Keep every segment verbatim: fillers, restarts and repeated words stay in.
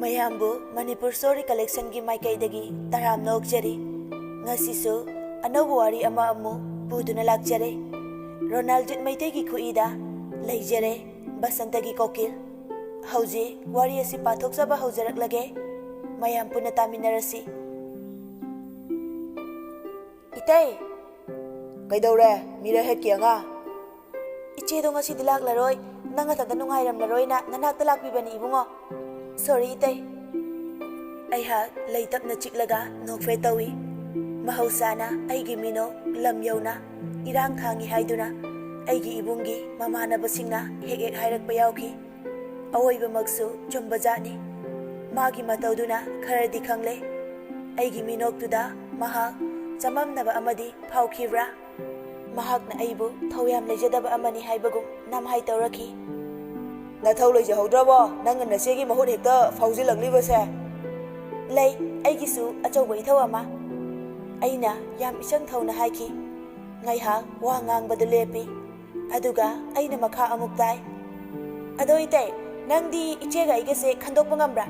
ꯃꯌꯥꯝꯕꯨ ꯃꯅꯤꯄꯨꯔ ꯁ꯭ꯇꯣꯔꯤ ꯀꯂꯦꯛꯁꯟꯒꯤ ꯃꯥꯏꯀꯩꯗꯒꯤ ꯇꯔꯥꯝꯅ ꯑꯣꯛꯆꯔꯤ꯫ ꯉꯁꯤꯁꯨ ꯑꯅꯧꯕ ꯋꯥꯔꯤ ꯑꯃ ꯑꯃꯨꯛ ꯄꯨꯗꯨꯅ ꯂꯥꯛꯆꯔꯦ꯫ ꯔꯣꯅꯥꯜꯖꯤꯠ ꯃꯩꯇꯩꯒꯤ ꯈꯨꯠꯏꯗ ꯂꯩꯖꯔꯦ ꯕꯁꯟꯇꯒꯤ ꯀꯣꯀꯤꯜ꯫ ꯍꯧꯖꯤꯛ ꯋꯥꯔꯤ ꯑꯁꯤ ꯄꯥꯊꯣꯛꯆꯕ ꯍꯧꯖꯔꯛꯂꯒꯦ꯫ ꯃꯌꯥꯝ ꯄꯨꯟꯅ ꯇꯥꯃꯤꯟꯅꯔꯁꯤ꯫ ꯏꯇꯩ! ꯀꯩꯗꯧꯔꯦ, ꯃꯤꯔ ꯍꯦꯛꯀꯤ ꯑꯉꯥꯡ? ꯏꯆꯦꯗꯣ ꯉꯁꯤꯗꯤ ꯂꯥꯛꯂꯔꯣꯏ, ꯅꯪ ꯅꯊꯟꯇ ꯅꯨꯡꯉꯥꯏꯔꯝꯂꯔꯣꯏꯅ ꯅꯅꯥꯛꯇ ꯂꯥꯛꯄꯤꯕꯅꯤ ꯏꯕꯨꯡꯉꯣ꯫ ꯁꯣꯔꯤ ꯏꯇꯩ꯫ ꯑꯩꯍꯥꯛ ꯂꯩꯇꯞꯅ ꯆꯤꯛꯂꯒ ꯅꯣꯛꯐꯦꯠ ꯇꯧꯏ꯫ ꯃꯍꯧꯁꯥꯅ ꯑꯩꯒꯤ ꯃꯤꯅꯣꯛ ꯂꯝ ꯌꯧꯅ ꯏꯔꯥꯡ ꯊꯥꯡꯏ ꯍꯥꯏꯗꯨꯅ ꯑꯩꯒꯤ ꯏꯕꯨꯡꯒꯤ ꯃꯃꯥꯟꯅꯕꯁꯤꯡꯅ ꯍꯦꯛ ꯍꯦꯛ ꯍꯥꯏꯔꯛꯄ ꯌꯥꯎꯈꯤ꯫ ꯑꯋꯣꯏꯕꯃꯛꯁꯨ ꯆꯨꯝꯕꯖꯥꯠꯅꯤ꯫ ꯃꯥꯒꯤ ꯃꯇꯧꯗꯨꯅ ꯈꯔꯗꯤ ꯈꯪꯂꯦ꯫ ꯑꯩꯒꯤ ꯃꯤꯅꯣꯛꯇꯨꯗ ꯃꯍꯥꯛ ꯆꯃꯝꯅꯕ ꯑꯃꯗꯤ ꯐꯥꯎꯈꯤꯕ꯭ꯔꯥ? ꯃꯍꯥꯛꯅ ꯑꯩꯕꯨ ꯊꯧ ꯌꯥꯝ ꯂꯩꯖꯗꯕ ꯑꯃꯅꯤ ꯍꯥꯏꯕꯒꯨꯝ ꯅꯝꯍꯥꯏ ꯇꯧꯔꯛꯈꯤ꯫ ꯅꯊꯧ ꯂꯩꯖꯍꯧꯗ꯭ꯔꯕꯣ? ꯅꯪꯅ ꯅꯆꯦꯒꯤ ꯃꯍꯨꯠ ꯍꯦꯛꯇ ꯐꯥꯎꯖꯤꯜꯂꯛꯂꯤꯕꯁꯦ? ꯂꯩ, ꯑꯩꯒꯤꯁꯨ ꯑꯆꯧꯕ ꯏꯊꯧ ꯑꯃ꯫ ꯑꯩꯅ ꯌꯥꯝ ꯏꯆꯪ ꯊꯧꯅ ꯍꯥꯏꯈꯤ꯫ ꯉꯥꯏꯍꯥꯛ ꯋꯥ ꯉꯥꯡꯕꯗꯨ ꯂꯦꯞꯄꯤ꯫ ꯑꯗꯨꯒ ꯑꯩꯅ ꯃꯈꯥ ꯑꯃꯨꯛ ꯇꯥꯏ꯫ ꯑꯗꯣ ꯏꯇꯩ, ꯅꯪꯗꯤ ꯏꯆꯦꯒ ꯑꯩꯒꯁꯦ ꯈꯟꯗꯣꯛꯄ ꯉꯝꯕ꯭ꯔꯥ?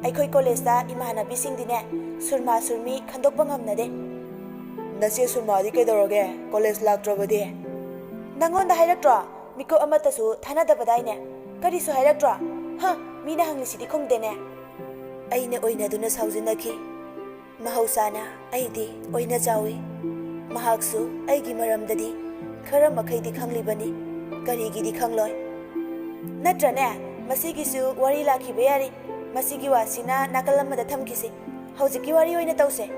ꯑꯩꯈꯣꯏ ꯀꯣꯂꯦꯖꯇ ꯏꯃꯥꯟꯅꯕꯤꯁꯤꯡꯗꯤꯅꯦ, ꯁꯨꯔꯃꯥ ꯁꯨꯔꯃꯤ ꯈꯟꯗꯣꯛꯄ ꯉꯝꯅꯗꯦ꯫ ꯅꯆꯦ ꯁꯨꯔꯃꯥꯗꯤ ꯀꯩꯗꯧꯔꯒꯦ, ꯀꯣꯂꯦꯖ ꯂꯥꯛꯇ꯭ꯔꯕꯗꯤ? ꯅꯪꯉꯣꯟꯗ ꯍꯥꯏꯔꯛꯇ꯭ꯔꯣ? ꯃꯤꯀꯨꯞ ꯑꯃꯠꯇꯁꯨ ꯊꯥꯅꯗꯕꯗꯥꯏꯅꯦ? ꯀꯔꯤꯁꯨ ꯍꯥꯏꯔꯛꯇ꯭ꯔꯣ? ꯍ, ꯃꯤꯅ ꯍꯪꯂꯤꯁꯤꯗꯤ ꯈꯨꯝꯗꯦꯅꯦ꯫ ꯑꯩꯅ ꯑꯣꯏꯅꯗꯨꯅ ꯁꯥꯎꯖꯤꯟꯅꯈꯤ꯫ ꯃꯍꯧꯁꯥꯅ ꯑꯩꯗꯤ ꯑꯣꯏꯅ ꯆꯥꯎꯏ꯫ ꯃꯍꯥꯛꯁꯨ ꯑꯩꯒꯤ ꯃꯔꯝꯗꯗꯤ ꯈꯔ ꯃꯈꯩꯗꯤ ꯈꯪꯂꯤꯕꯅꯤ꯫ ꯀꯔꯤꯒꯤꯗꯤ ꯈꯪꯂꯣꯏ? ꯅꯠꯇ꯭ꯔꯅꯦ, ꯃꯁꯤꯒꯤꯁꯨ ꯋꯥꯔꯤ ꯂꯥꯛꯈꯤꯕ ꯌꯥꯔꯤ꯫ ꯃꯁꯤꯒꯤ ꯋꯥꯁꯤꯅ ꯅꯥꯀꯜ ꯑꯃꯗ ꯊꯝꯈꯤꯁꯤ꯫ ꯍꯧꯖꯤꯛꯀꯤ ꯋꯥꯔꯤ ꯑꯣꯏꯅ ꯇꯧꯁꯦ꯫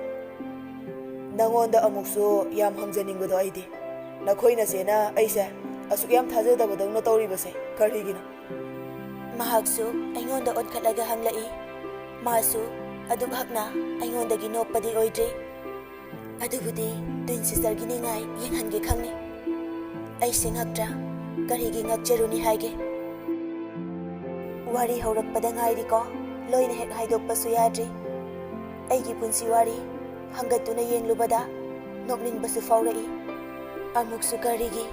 ꯅꯉꯣꯟꯗ ꯑꯃꯨꯛꯁꯨ ꯌꯥꯝ ꯍꯪꯖꯅꯤꯡꯕꯗꯣ ꯑꯩꯗꯤ, ꯅꯈꯣꯏ ꯅꯆꯦꯅ ꯑꯩꯁꯦ ꯑꯁꯨꯛ ꯌꯥꯝ ꯊꯥꯖꯗꯕꯗꯧꯅ ꯇꯧꯔꯤꯕꯁꯦ ꯀꯔꯤꯒꯤꯅꯣ? ꯃꯍꯥꯛꯁꯨ ꯑꯩꯉꯣꯟꯗ ꯑꯣꯟꯈꯠꯂꯒ ꯍꯪꯂꯛꯏ꯫ ꯃꯥꯁꯨ ꯑꯗꯨꯛ ꯍꯛꯅ ꯑꯩꯉꯣꯟꯗꯒꯤ ꯅꯣꯛꯄꯗꯤ ꯑꯣꯏꯗ꯭ꯔꯤ꯫ ꯑꯗꯨꯕꯨꯗꯤ ꯇ꯭ꯋꯤꯟ ꯁꯤꯁꯇꯔꯒꯤ ꯅꯤꯡꯉꯥꯏ ꯌꯦꯡꯍꯟꯒꯦ ꯈꯪꯅꯤ꯫ ꯑꯩꯁꯦ ꯉꯛꯇ꯭ꯔꯥ? ꯀꯔꯤꯒꯤ ꯉꯛꯆꯔꯨꯅꯤ ꯍꯥꯏꯒꯦ? ꯋꯥꯔꯤ ꯍꯧꯔꯛꯄꯗ ꯉꯥꯏꯔꯤꯀꯣ, ꯂꯣꯏꯅ ꯍꯦꯛ ꯍꯥꯏꯗꯣꯛꯄꯁꯨ ꯌꯥꯗ꯭ꯔꯤ꯫ ꯑꯩꯒꯤ ꯄꯨꯟꯁꯤ ꯋꯥꯔꯤ ꯍꯪꯒꯠꯇꯨꯅ ꯌꯦꯡꯂꯨꯕꯗ ꯅꯣꯛꯅꯤꯡꯕꯁꯨ ꯐꯥꯎꯔꯛꯏ꯫ ꯑꯃꯨꯛꯁꯨ ꯀꯔꯤꯒꯤ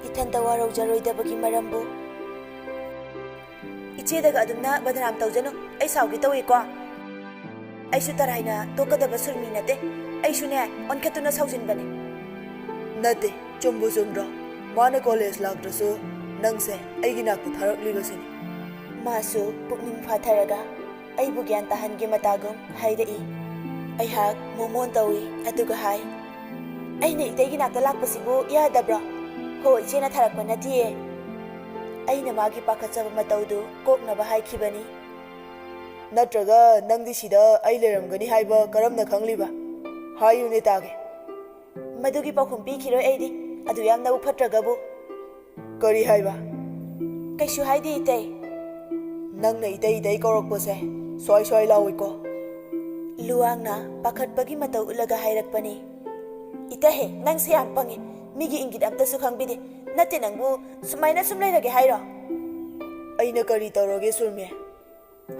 ꯏꯊꯟꯇ ꯋꯥꯔꯧꯖꯔꯣꯏꯗꯕꯒꯤ ꯃꯔꯝꯕꯨ? ꯆꯦꯗꯒ ꯑꯗꯨꯝꯅ ꯕꯗꯅꯥꯝ ꯇꯧꯖꯅꯨ꯫ ꯑꯩ ꯁꯥꯎꯒꯦ ꯇꯧꯏꯀꯣ꯫ ꯑꯩꯁꯨ ꯇꯔꯥꯏꯅ ꯇꯣꯛꯀꯗꯕ ꯁꯨꯔꯃꯤ ꯅꯠꯇꯦ꯫ ꯑꯩꯁꯨꯅꯦ, ꯑꯣꯟꯈꯠꯇꯨꯅ ꯁꯥꯎꯖꯤꯟꯕꯅꯦ꯫ ꯅꯠꯇꯦ, ꯆꯨꯝꯕꯨ ꯆꯨꯝꯗ꯭ꯔꯣ? ꯃꯥꯅ ꯀꯣꯂꯦꯖ ꯂꯥꯛꯇ꯭ꯔꯁꯨ ꯅꯪꯁꯦ ꯑꯩꯒꯤ ꯅꯥꯛꯇ ꯊꯥꯔꯛꯂꯤꯕꯁꯤꯅꯤ꯫ ꯃꯥꯁꯨ ꯄꯨꯛꯅꯤꯡ ꯐꯥꯊꯔꯒ ꯑꯩꯕꯨ ꯒ꯭ꯌꯥꯟ ꯇꯥꯍꯟꯒꯦ ꯃꯇꯥꯒꯨꯝ ꯍꯥꯏꯔꯛꯏ꯫ ꯑꯩꯍꯥꯛ ꯃꯣꯃꯣꯟ ꯇꯧꯏ, ꯑꯗꯨꯒ ꯍꯥꯏ, "ꯑꯩꯅ ꯏꯇꯩꯒꯤ ꯅꯥꯛꯇ ꯂꯥꯛꯄꯁꯤꯕꯨ ꯌꯥꯗꯕ꯭ꯔꯣ? ꯍꯣ, ꯏꯆꯦꯅ ꯊꯥꯔꯛꯄ ꯅꯠꯇꯤꯌꯦ꯫" ꯑꯩꯅ ꯃꯥꯒꯤ ꯄꯥꯈꯠꯆꯕ ꯃꯇꯧꯗꯨ ꯀꯣꯛꯅꯕ ꯍꯥꯏꯈꯤꯕꯅꯤ꯫ ꯅꯠꯇ꯭ꯔꯒ ꯅꯪꯗꯤ ꯁꯤꯗ ꯑꯩ ꯂꯩꯔꯝꯒꯅꯤ ꯍꯥꯏꯕ ꯀꯔꯝꯅ ꯈꯪꯂꯤꯕ? ꯍꯥꯏꯌꯨꯅꯦ ꯇꯥꯒꯦ꯫ ꯃꯗꯨꯒꯤ ꯄꯥꯎꯈꯨꯝ ꯄꯤꯈꯤꯔꯣꯏ ꯑꯩꯗꯤ꯫ ꯑꯗꯨ ꯌꯥꯝꯅꯕꯨ ꯐꯠꯇ꯭ꯔꯒꯕꯨ꯫ ꯀꯔꯤ ꯍꯥꯏꯕ? ꯀꯩꯁꯨ ꯍꯥꯏꯗꯦ, ꯏꯇꯩ꯫ ꯅꯪꯅ ꯏꯇꯩ ꯏꯇꯩ ꯀꯧꯔꯛꯄꯁꯦ ꯁ꯭ꯋꯥꯏ ꯁ꯭ꯋꯥꯏ ꯂꯥꯎꯏꯀꯣ꯫ ꯂꯨꯋꯥꯡꯅ ꯄꯥꯈꯠꯄꯒꯤ ꯃꯇꯧ ꯎꯠꯂꯒ ꯍꯥꯏꯔꯛꯄꯅꯤ꯫ ꯏꯇꯩꯍꯦ, ꯅꯪꯁꯦ ꯌꯥꯝ ꯄꯪꯉꯤ꯫ ꯃꯤꯒꯤ ꯏꯪꯒꯤꯠ ꯑꯝꯇꯁꯨ ꯈꯪꯕꯤꯗꯦ꯫ ꯅꯠꯇꯦ, ꯅꯪꯕꯨ ꯁꯨꯃꯥꯏꯅ ꯁꯨꯝ ꯂꯩꯔꯒꯦ ꯍꯥꯏꯔꯣ? ꯑꯩꯅ ꯀꯔꯤ ꯇꯧꯔꯒꯦ, ꯁꯨꯔꯃꯤ?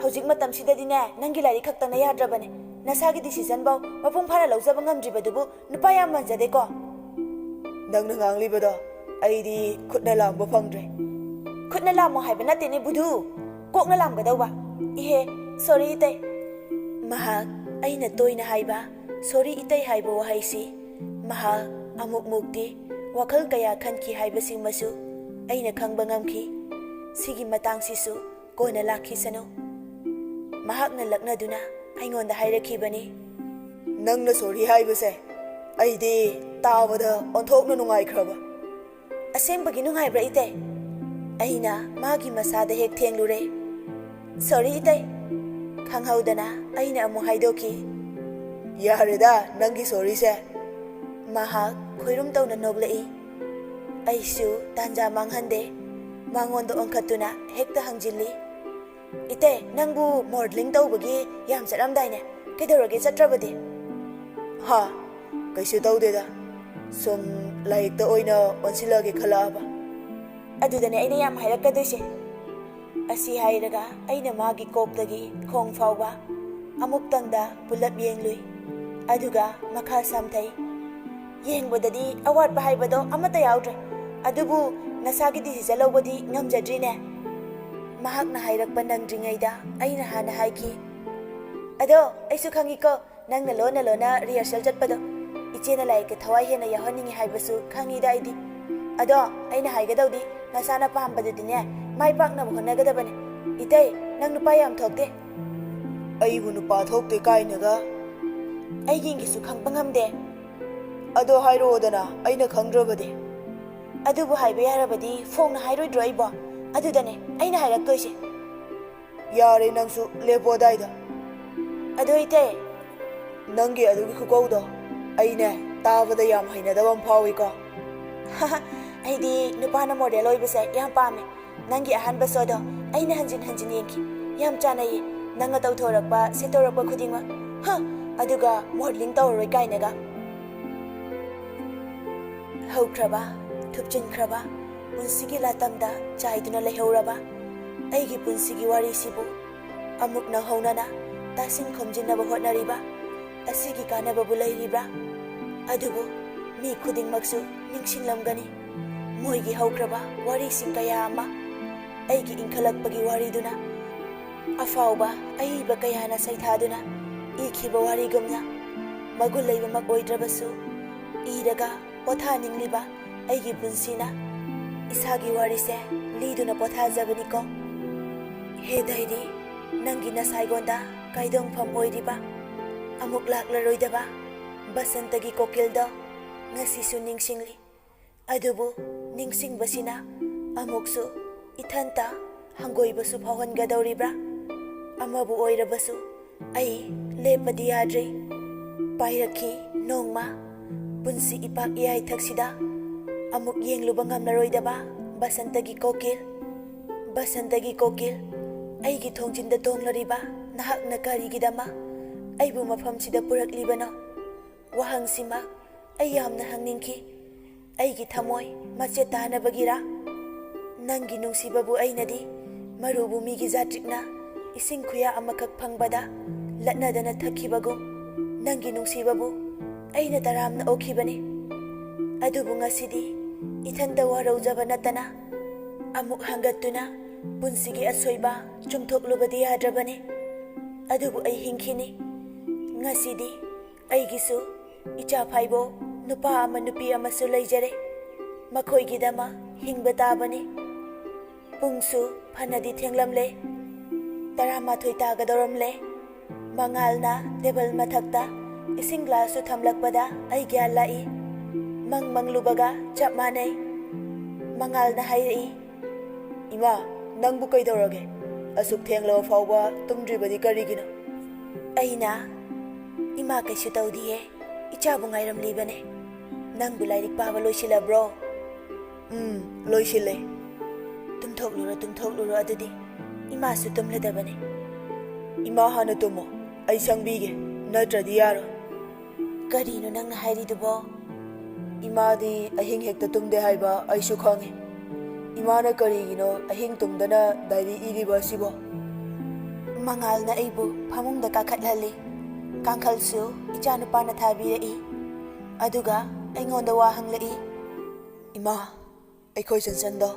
ꯍꯧꯖꯤꯛ ꯃꯇꯝꯁꯤꯗꯗꯤꯅꯦ, ꯅꯪꯒꯤ ꯂꯥꯏꯔꯤꯛ ꯈꯛꯇꯪꯅ ꯌꯥꯗ꯭ꯔꯕꯅꯦ꯫ ꯅꯁꯥꯒꯤ decision ꯐꯥꯎ ꯃꯄꯨꯡ ꯐꯥꯅ ꯂꯧꯖꯕ ꯉꯝꯗ꯭ꯔꯤꯕꯗꯨꯕꯨ ꯅꯨꯄꯥ ꯌꯥꯝ ꯃꯥꯟꯖꯗꯦꯀꯣ꯫ ꯅꯪꯅ ꯉꯥꯡꯂꯤꯕꯗꯣ ꯑꯩꯗꯤ ꯈꯨꯠꯅ ꯂꯥꯝꯕ ꯐꯪꯗ꯭ꯔꯦ꯫ ꯈꯨꯠꯅ ꯂꯥꯝꯃꯣ ꯍꯥꯏꯕ ꯅꯠꯇꯦꯅꯦ, ꯕꯨꯙꯨ꯫ ꯀꯣꯛꯅ ꯂꯥꯝꯒꯗꯧꯕ꯫ ꯏꯍꯦ, sorry, ꯏꯇꯩ꯫ ꯃꯍꯥꯛ ꯑꯩꯅ ꯇꯣꯏꯅ ꯍꯥꯏꯕ "sorry, ꯏꯇꯩ" ꯍꯥꯏꯕ ꯋꯥꯍꯩꯁꯤ ꯃꯍꯥꯛ ꯑꯃꯨꯛ ꯃꯨꯛꯇꯤ ꯋꯥꯈꯜ ꯀꯌꯥ ꯈꯟꯈꯤ ꯍꯥꯏꯕꯁꯤꯃꯁꯨ ꯑꯩꯅ ꯈꯪꯕ ꯉꯝꯈꯤ꯫ ꯁꯤꯒꯤ ꯃꯇꯥꯡꯁꯤꯁꯨ ꯀꯣꯟꯅ ꯂꯥꯛꯈꯤꯁꯅꯨ꯫ ꯃꯍꯥꯛꯅ ꯂꯛꯅꯗꯨꯅ ꯑꯩꯉꯣꯟꯗ ꯍꯥꯏꯔꯛꯈꯤꯕꯅꯤ꯫ ꯅꯪꯅ sorry ꯍꯥꯏꯕꯁꯦ ꯑꯩꯗꯤ ꯇꯥꯕꯗ ꯑꯣꯟꯊꯣꯛꯅ ꯅꯨꯡꯉꯥꯏꯈ꯭ꯔꯕ꯫ ꯑꯁꯦꯡꯕꯒꯤ ꯅꯨꯡꯉꯥꯏꯕ꯭ꯔꯥ, ꯏꯇꯩ? ꯑꯩꯅ ꯃꯥꯒꯤ ꯃꯁꯥꯗ ꯍꯦꯛ ꯊꯦꯡꯂꯨꯔꯦ꯫ "Sorry, ꯏꯇꯩ꯫" ꯈꯪꯍꯧꯗꯅ ꯑꯩꯅ ꯑꯃꯨꯛ ꯍꯥꯏꯗꯣꯛꯈꯤ꯫ "ꯌꯥꯔꯦꯗ, ꯅꯪꯒꯤ sorryꯁꯦ꯫" ꯃꯍꯥꯛ ꯈꯣꯏꯔꯨꯝ ꯇꯧꯅ ꯅꯣꯛꯂꯛꯏ꯫ ꯑꯩꯁꯨ ꯇꯥꯟꯖꯥ ꯃꯥꯡꯍꯟꯗꯦ꯫ ꯃꯉꯣꯟꯗ ꯑꯣꯟꯈꯠꯇꯨꯅ ꯍꯦꯛꯇ ꯍꯪꯖꯤꯜꯂꯤ꯫ "ꯏꯇꯩ, ꯅꯪꯕꯨ modelling ꯇꯧꯕꯒꯤ ꯌꯥꯝ ꯆꯠꯂꯝꯗꯥꯏꯅꯦ꯫ ꯀꯩꯗꯧꯔꯒꯦ ꯆꯠꯇ꯭ꯔꯕꯗꯤ?" "ꯍꯥ, ꯀꯩꯁꯨ ꯇꯧꯗꯦꯗ꯫ ꯁꯨꯝ ꯂꯥꯏꯔꯤꯛꯇ ꯑꯣꯏꯅ ꯑꯣꯟꯁꯤꯜꯂꯒꯦ ꯈꯜꯂꯛꯑꯕ꯫" "ꯑꯗꯨꯗꯅꯦ ꯑꯩꯅ ꯌꯥꯝ ꯍꯥꯏꯔꯛꯀꯗꯣꯏꯁꯦ꯫" ꯑꯁꯤ ꯍꯥꯏꯔꯒ ꯑꯩꯅ ꯃꯥꯒꯤ ꯀꯣꯛꯇꯒꯤ ꯈꯣꯡ ꯐꯥꯎꯕ ꯑꯃꯨꯛꯇꯪꯗ ꯄꯨꯂꯞ ꯌꯦꯡꯂꯨꯏ꯫ ꯑꯗꯨꯒ ꯃꯈꯥ ꯁꯝꯊꯩ꯫ "ꯌꯦꯡꯕꯗꯗꯤ ꯑꯋꯥꯠꯄ ꯍꯥꯏꯕꯗꯣ ꯑꯃꯠꯇ ꯌꯥꯎꯗ꯭ꯔꯦ꯫ ꯑꯗꯨꯕꯨ ꯅꯁꯥꯒꯤ decision ꯂꯧꯕꯗꯤ ꯉꯝꯖꯗ꯭ꯔꯤꯅꯦ?" ꯃꯍꯥꯛꯅ ꯍꯥꯏꯔꯛꯄ ꯅꯪꯗ꯭ꯔꯤꯉꯩꯗ ꯑꯩꯅ ꯍꯥꯟꯅ ꯍꯥꯏꯈꯤ꯫ "ꯑꯗꯣ ꯑꯩꯁꯨ ꯈꯪꯉꯤꯀꯣ, ꯅꯪꯅ ꯂꯣꯟꯅ ꯂꯣꯟꯅ rehearsal ꯆꯠꯄꯗꯣ꯫ ꯏꯆꯦꯅ ꯂꯥꯏꯔꯤꯛꯇ ꯊꯋꯥꯏ ꯍꯦꯟꯅ ꯌꯥꯎꯍꯟꯅꯤꯡꯉꯤ ꯍꯥꯏꯕꯁꯨ ꯈꯪꯉꯤꯗ ꯑꯩꯗꯤ꯫ ꯑꯗꯣ ꯑꯩꯅ ꯍꯥꯏꯒꯗꯧꯗꯤ, ꯅꯁꯥꯅ ꯄꯥꯝꯕꯗꯨꯗꯤꯅꯦ, ꯃꯥꯏ ꯄꯥꯛꯅꯕ ꯍꯣꯠꯅꯒꯗꯕꯅꯦ꯫ ꯏꯇꯩ, ꯅꯪ ꯅꯨꯄꯥ ꯌꯥꯝ ꯊꯣꯛꯇꯦ꯫" "ꯑꯩꯕꯨ ꯅꯨꯄꯥ ꯊꯣꯛꯇꯦ ꯀꯥꯏꯅꯒ?" "ꯑꯩꯒꯤꯁꯨ ꯈꯪꯕ ꯉꯝꯗꯦ꯫" "ꯑꯗꯣ ꯍꯥꯏꯔꯛꯑꯣꯗꯅ, ꯑꯩꯅ ꯈꯪꯗ꯭ꯔꯕꯗꯤ?" "ꯑꯗꯨꯕꯨ ꯍꯥꯏꯕ ꯌꯥꯔꯕꯗꯤ ꯐꯣꯡꯅ ꯍꯥꯏꯔꯣꯏꯗ꯭ꯔꯣ ꯑꯩꯕꯣ? ꯑꯗꯨꯗꯅꯦ ꯑꯩꯅ ꯍꯥꯏꯔꯛꯇꯣꯏꯁꯦ꯫" "ꯌꯥꯔꯦ, ꯅꯪꯁꯨ ꯂꯦꯞꯄꯣ ꯑꯗꯥꯏꯗ꯫" "ꯑꯗꯣ ꯏꯇꯩ꯫" "ꯅꯪꯒꯤ ꯑꯗꯨꯒꯤ ꯈꯨꯀꯧꯗꯣ ꯑꯩꯅꯦ, ꯇꯥꯕꯗ ꯌꯥꯝ ꯍꯩꯅꯗꯕ ꯑꯃ ꯐꯥꯎꯏꯀꯣ꯫" "ꯑꯩꯗꯤ ꯅꯨꯄꯥꯅ model ꯑꯣꯏꯕꯁꯦ ꯌꯥꯝ ꯄꯥꯝꯃꯦ꯫ ꯅꯪꯒꯤ ꯑꯍꯥꯟꯕ showꯗꯣ ꯑꯩꯅ ꯍꯟꯖꯤꯟ ꯍꯟꯖꯤꯟ ꯌꯦꯡꯈꯤ꯫ ꯌꯥꯝ ꯆꯥꯅꯩꯌꯦ, ꯅꯪꯅ ꯇꯧꯊꯣꯔꯛꯄ, ꯁꯦꯠꯇꯣꯔꯛꯄ ꯈꯨꯗꯤꯡꯃꯛ꯫ ꯍ, ꯑꯗꯨꯒ modeling ꯇꯧꯔꯔꯣꯏ ꯀꯥꯏꯅꯒ꯫" ꯍꯧꯈ꯭ꯔꯕ, ꯊꯨꯞꯆꯤꯟꯈ꯭ꯔꯕ, ꯄꯨꯟꯁꯤꯒꯤ ꯂꯥꯇꯝꯗ ꯆꯥꯏꯗꯨꯅ ꯂꯩꯍꯧꯔꯕ ꯑꯩꯒꯤ ꯄꯨꯟꯁꯤꯒꯤ ꯋꯥꯔꯤꯁꯤꯕꯨ ꯑꯃꯨꯛ ꯅꯧꯍꯧꯅꯅ ꯇꯥꯁꯤꯟ ꯈꯣꯝꯖꯤꯟꯅꯕ ꯍꯣꯠꯅꯔꯤꯕ ꯑꯁꯤꯒꯤ ꯀꯥꯟꯅꯕꯕꯨ ꯂꯩꯔꯤꯕ꯭ꯔꯥ? ꯑꯗꯨꯕꯨ ꯃꯤ ꯈꯨꯗꯤꯡꯃꯛꯁꯨ ꯅꯤꯡꯁꯤꯡꯂꯝꯒꯅꯤ, ꯃꯣꯏꯒꯤ ꯍꯧꯈ꯭ꯔꯕ ꯋꯥꯔꯤꯁꯤꯡ ꯀꯌꯥ ꯑꯃ꯫ ꯑꯩꯒꯤ ꯏꯟꯈꯠꯂꯛꯄꯒꯤ ꯋꯥꯔꯤꯗꯨꯅ, ꯑꯐꯥꯎꯕ ꯑꯏꯕ ꯀꯌꯥꯅ ꯁꯩꯊꯥꯗꯨꯅ ꯏꯈꯤꯕ ꯋꯥꯔꯤꯒꯨꯝꯅ, ꯃꯒꯨꯟ ꯂꯩꯕꯃꯛ ꯑꯣꯏꯗ꯭ꯔꯕꯁꯨ, ꯏꯔꯒ ꯄꯣꯊꯥꯅꯤꯡꯂꯤꯕ ꯑꯩꯒꯤ ꯄꯨꯟꯁꯤꯅ ꯏꯁꯥꯒꯤ ꯋꯥꯔꯤꯁꯦ ꯂꯤꯗꯨꯅ ꯄꯣꯊꯥꯖꯕꯅꯤꯀꯣ꯫ ꯍꯦ ꯗꯥꯏꯔꯤ, ꯅꯪꯒꯤ ꯅꯁꯥꯏꯒꯣꯟꯗ ꯀꯥꯏꯗꯣꯡꯐꯝ ꯑꯣꯏꯔꯤꯕ, ꯑꯃꯨꯛ ꯂꯥꯛꯂꯔꯣꯏꯗꯕ ꯕꯁꯟꯇꯒꯤ ꯀꯣꯀꯤꯜꯗꯣ ꯉꯁꯤꯁꯨ ꯅꯤꯡꯁꯤꯡꯂꯤ꯫ ꯑꯗꯨꯕꯨ ꯅꯤꯡꯁꯤꯡꯕꯁꯤꯅ ꯑꯃꯨꯛꯁꯨ ꯏꯊꯟꯇ ꯍꯪꯒꯣꯏꯕꯁꯨ ꯐꯥꯎꯍꯟꯒꯗꯧꯔꯤꯕ꯭ꯔꯥ? ꯑꯃꯕꯨ ꯑꯣꯏꯔꯕꯁꯨ ꯑꯩ ꯂꯦꯞꯄꯗꯤ ꯌꯥꯗ꯭ꯔꯦ꯫ ꯄꯥꯏꯔꯛꯈꯤ ꯅꯣꯡꯃ ꯄꯨꯟꯁꯤ ꯏꯄꯥꯛ ꯏꯌꯥꯏꯊꯛꯁꯤꯗ ꯑꯃꯨꯛ ꯌꯦꯡꯂꯨꯕ ꯉꯝꯂꯔꯣꯏꯗꯕ ꯕꯁꯟꯇꯒꯤ ꯀꯣꯀꯤꯜ꯫ ꯕꯁꯟꯇꯒꯤ ꯀꯣꯀꯤꯜ, ꯑꯩꯒꯤ ꯊꯣꯡꯖꯤꯟꯗ ꯇꯣꯡꯂꯔꯤꯕ ꯅꯍꯥꯛꯅ ꯀꯔꯤꯒꯤꯗꯃꯛ ꯑꯩꯕꯨ ꯃꯐꯝꯁꯤꯗ ꯄꯨꯔꯛꯂꯤꯕꯅꯣ? ꯋꯥꯍꯪꯁꯤꯃꯛ ꯑꯩ ꯌꯥꯝꯅ ꯍꯪꯅꯤꯡꯈꯤ꯫ ꯑꯩꯒꯤ ꯊꯃꯣꯏ ꯃꯆꯦꯠ ꯇꯥꯅꯕꯒꯤꯔꯥ? ꯅꯪꯒꯤ ꯅꯨꯡꯁꯤꯕꯕꯨ ꯑꯩꯅꯗꯤ ꯃꯔꯨ ꯚꯨꯃꯤꯒꯤ ꯖꯥꯇ꯭ꯔꯤꯛꯅ ꯏꯁꯤꯡ ꯈꯨꯌꯥ ꯑꯃꯈꯛ ꯐꯪꯕꯗ ꯂꯠꯅꯗꯅ ꯊꯛꯈꯤꯕꯒꯨꯝ, ꯅꯪꯒꯤ ꯅꯨꯡꯁꯤꯕꯕꯨ ꯑꯩꯅ ꯇꯔꯥꯝꯅ ꯑꯣꯛꯈꯤꯕꯅꯤ꯫ ꯑꯗꯨꯕꯨ ꯉꯁꯤꯗꯤ ꯏꯊꯟꯇ ꯋꯥꯔꯧꯖꯕ ꯅꯠꯇꯅ ꯑꯃꯨꯛ ꯍꯪꯒꯠꯇꯨꯅ ꯄꯨꯟꯁꯤꯒꯤ ꯑꯁꯣꯏꯕ ꯆꯨꯝꯊꯣꯛꯂꯨꯕꯗꯤ ꯌꯥꯗ꯭ꯔꯕꯅꯤ꯫ ꯑꯗꯨꯕꯨ ꯑꯩ ꯍꯤꯡꯈꯤꯅꯤ꯫ ꯉꯁꯤꯗꯤ ꯑꯩꯒꯤꯁꯨ ꯏꯆꯥ ꯐꯥꯏꯕꯣꯛ ꯅꯨꯄꯥ ꯑꯃ ꯅꯨꯄꯤ ꯑꯃꯁꯨ ꯂꯩꯖꯔꯦ꯫ ꯃꯈꯣꯏꯒꯤꯗꯃꯛ ꯍꯤꯡꯕ ꯇꯥꯕꯅꯤ꯫ ꯄꯨꯡꯁꯨ ꯐꯅꯗꯤ ꯊꯦꯡꯂꯝꯂꯦ꯫ ꯇꯔꯥꯃꯥꯊꯣꯏ ꯇꯥꯒꯗꯧꯔꯝꯂꯦ꯫ ꯃꯉꯥꯜꯅ ꯇꯦꯕꯜ ꯃꯊꯛꯇ ꯏꯁꯤꯡ ꯒ꯭ꯂꯥꯁꯁꯨ ꯊꯝꯂꯛꯄꯗ ꯑꯩ ꯒ꯭ꯌꯥꯟ ꯂꯥꯛꯏ꯫ ꯃꯪ ꯃꯪꯂꯨꯕꯒ ꯆꯞ ꯃꯥꯟꯅꯩ꯫ ꯃꯉꯥꯜꯅ ꯍꯥꯏꯔꯛꯏ, "ꯏꯃꯥ, ꯅꯪꯕꯨ ꯀꯩꯗꯧꯔꯒꯦ? ꯑꯁꯨꯛ ꯊꯦꯡꯂꯕ ꯐꯥꯎꯕ ꯇꯨꯝꯗ꯭ꯔꯤꯕꯗꯤ ꯀꯔꯤꯒꯤꯅꯣ?" ꯑꯩꯅ, "ꯏꯃꯥ, ꯀꯩꯁꯨ ꯇꯧꯗꯤꯌꯦ, ꯏꯆꯥꯕꯨ ꯉꯥꯏꯔꯝꯂꯤꯕꯅꯦ꯫ ꯅꯪꯕꯨ ꯂꯥꯏꯔꯤꯛ ꯄꯥꯕ ꯂꯣꯏꯁꯤꯜꯂꯕ꯭ꯔꯣ?" "ꯎꯝ, ꯂꯣꯏꯁꯤꯜꯂꯦ꯫" "ꯇꯨꯝꯊꯣꯛꯂꯨꯔꯣ, ꯇꯨꯝꯊꯣꯛꯂꯨꯔꯣ, ꯑꯗꯨꯗꯤ ꯏꯃꯥꯁꯨ ꯇꯨꯝꯂꯗꯕꯅꯦ꯫" "ꯏꯃꯥ ꯍꯥꯟꯅ ꯇꯨꯝꯃꯣ, ꯑꯩ ꯁꯪꯕꯤꯒꯦ, ꯅꯠꯇ꯭ꯔꯗꯤ ꯌꯥꯔꯣꯏ꯫" "ꯀꯔꯤꯅꯣ ꯅꯪꯅ ꯍꯥꯏꯔꯤꯗꯨꯕꯣ?" "ꯏꯃꯥꯗꯤ ꯑꯍꯤꯡ ꯍꯦꯛꯇ ꯇꯨꯝꯗꯦ ꯍꯥꯏꯕ ꯑꯩꯁꯨ ꯈꯪꯉꯤ꯫ ꯏꯃꯥꯅ ꯀꯔꯤꯒꯤꯅꯣ ꯑꯍꯤꯡ ꯇꯨꯝꯗꯅ ꯗꯥꯏꯔꯤ ꯏꯔꯤꯕ ꯑꯁꯤꯕꯣ?" ꯃꯉꯥꯜꯅ ꯑꯩꯕꯨ ꯐꯃꯨꯡꯗ ꯀꯥꯈꯠꯍꯜꯂꯤ꯫ ꯀꯥꯡꯈꯜꯁꯨ ꯏꯆꯥꯅꯨꯄꯥꯅ ꯊꯥꯕꯤꯔꯛꯏ꯫ ꯑꯗꯨꯒ ꯑꯩꯉꯣꯟꯗ ꯋꯥ ꯍꯪꯂꯛꯏ꯫ "ꯏꯃꯥ, ꯑꯩꯈꯣꯏ ꯆꯟꯆꯟꯗꯣ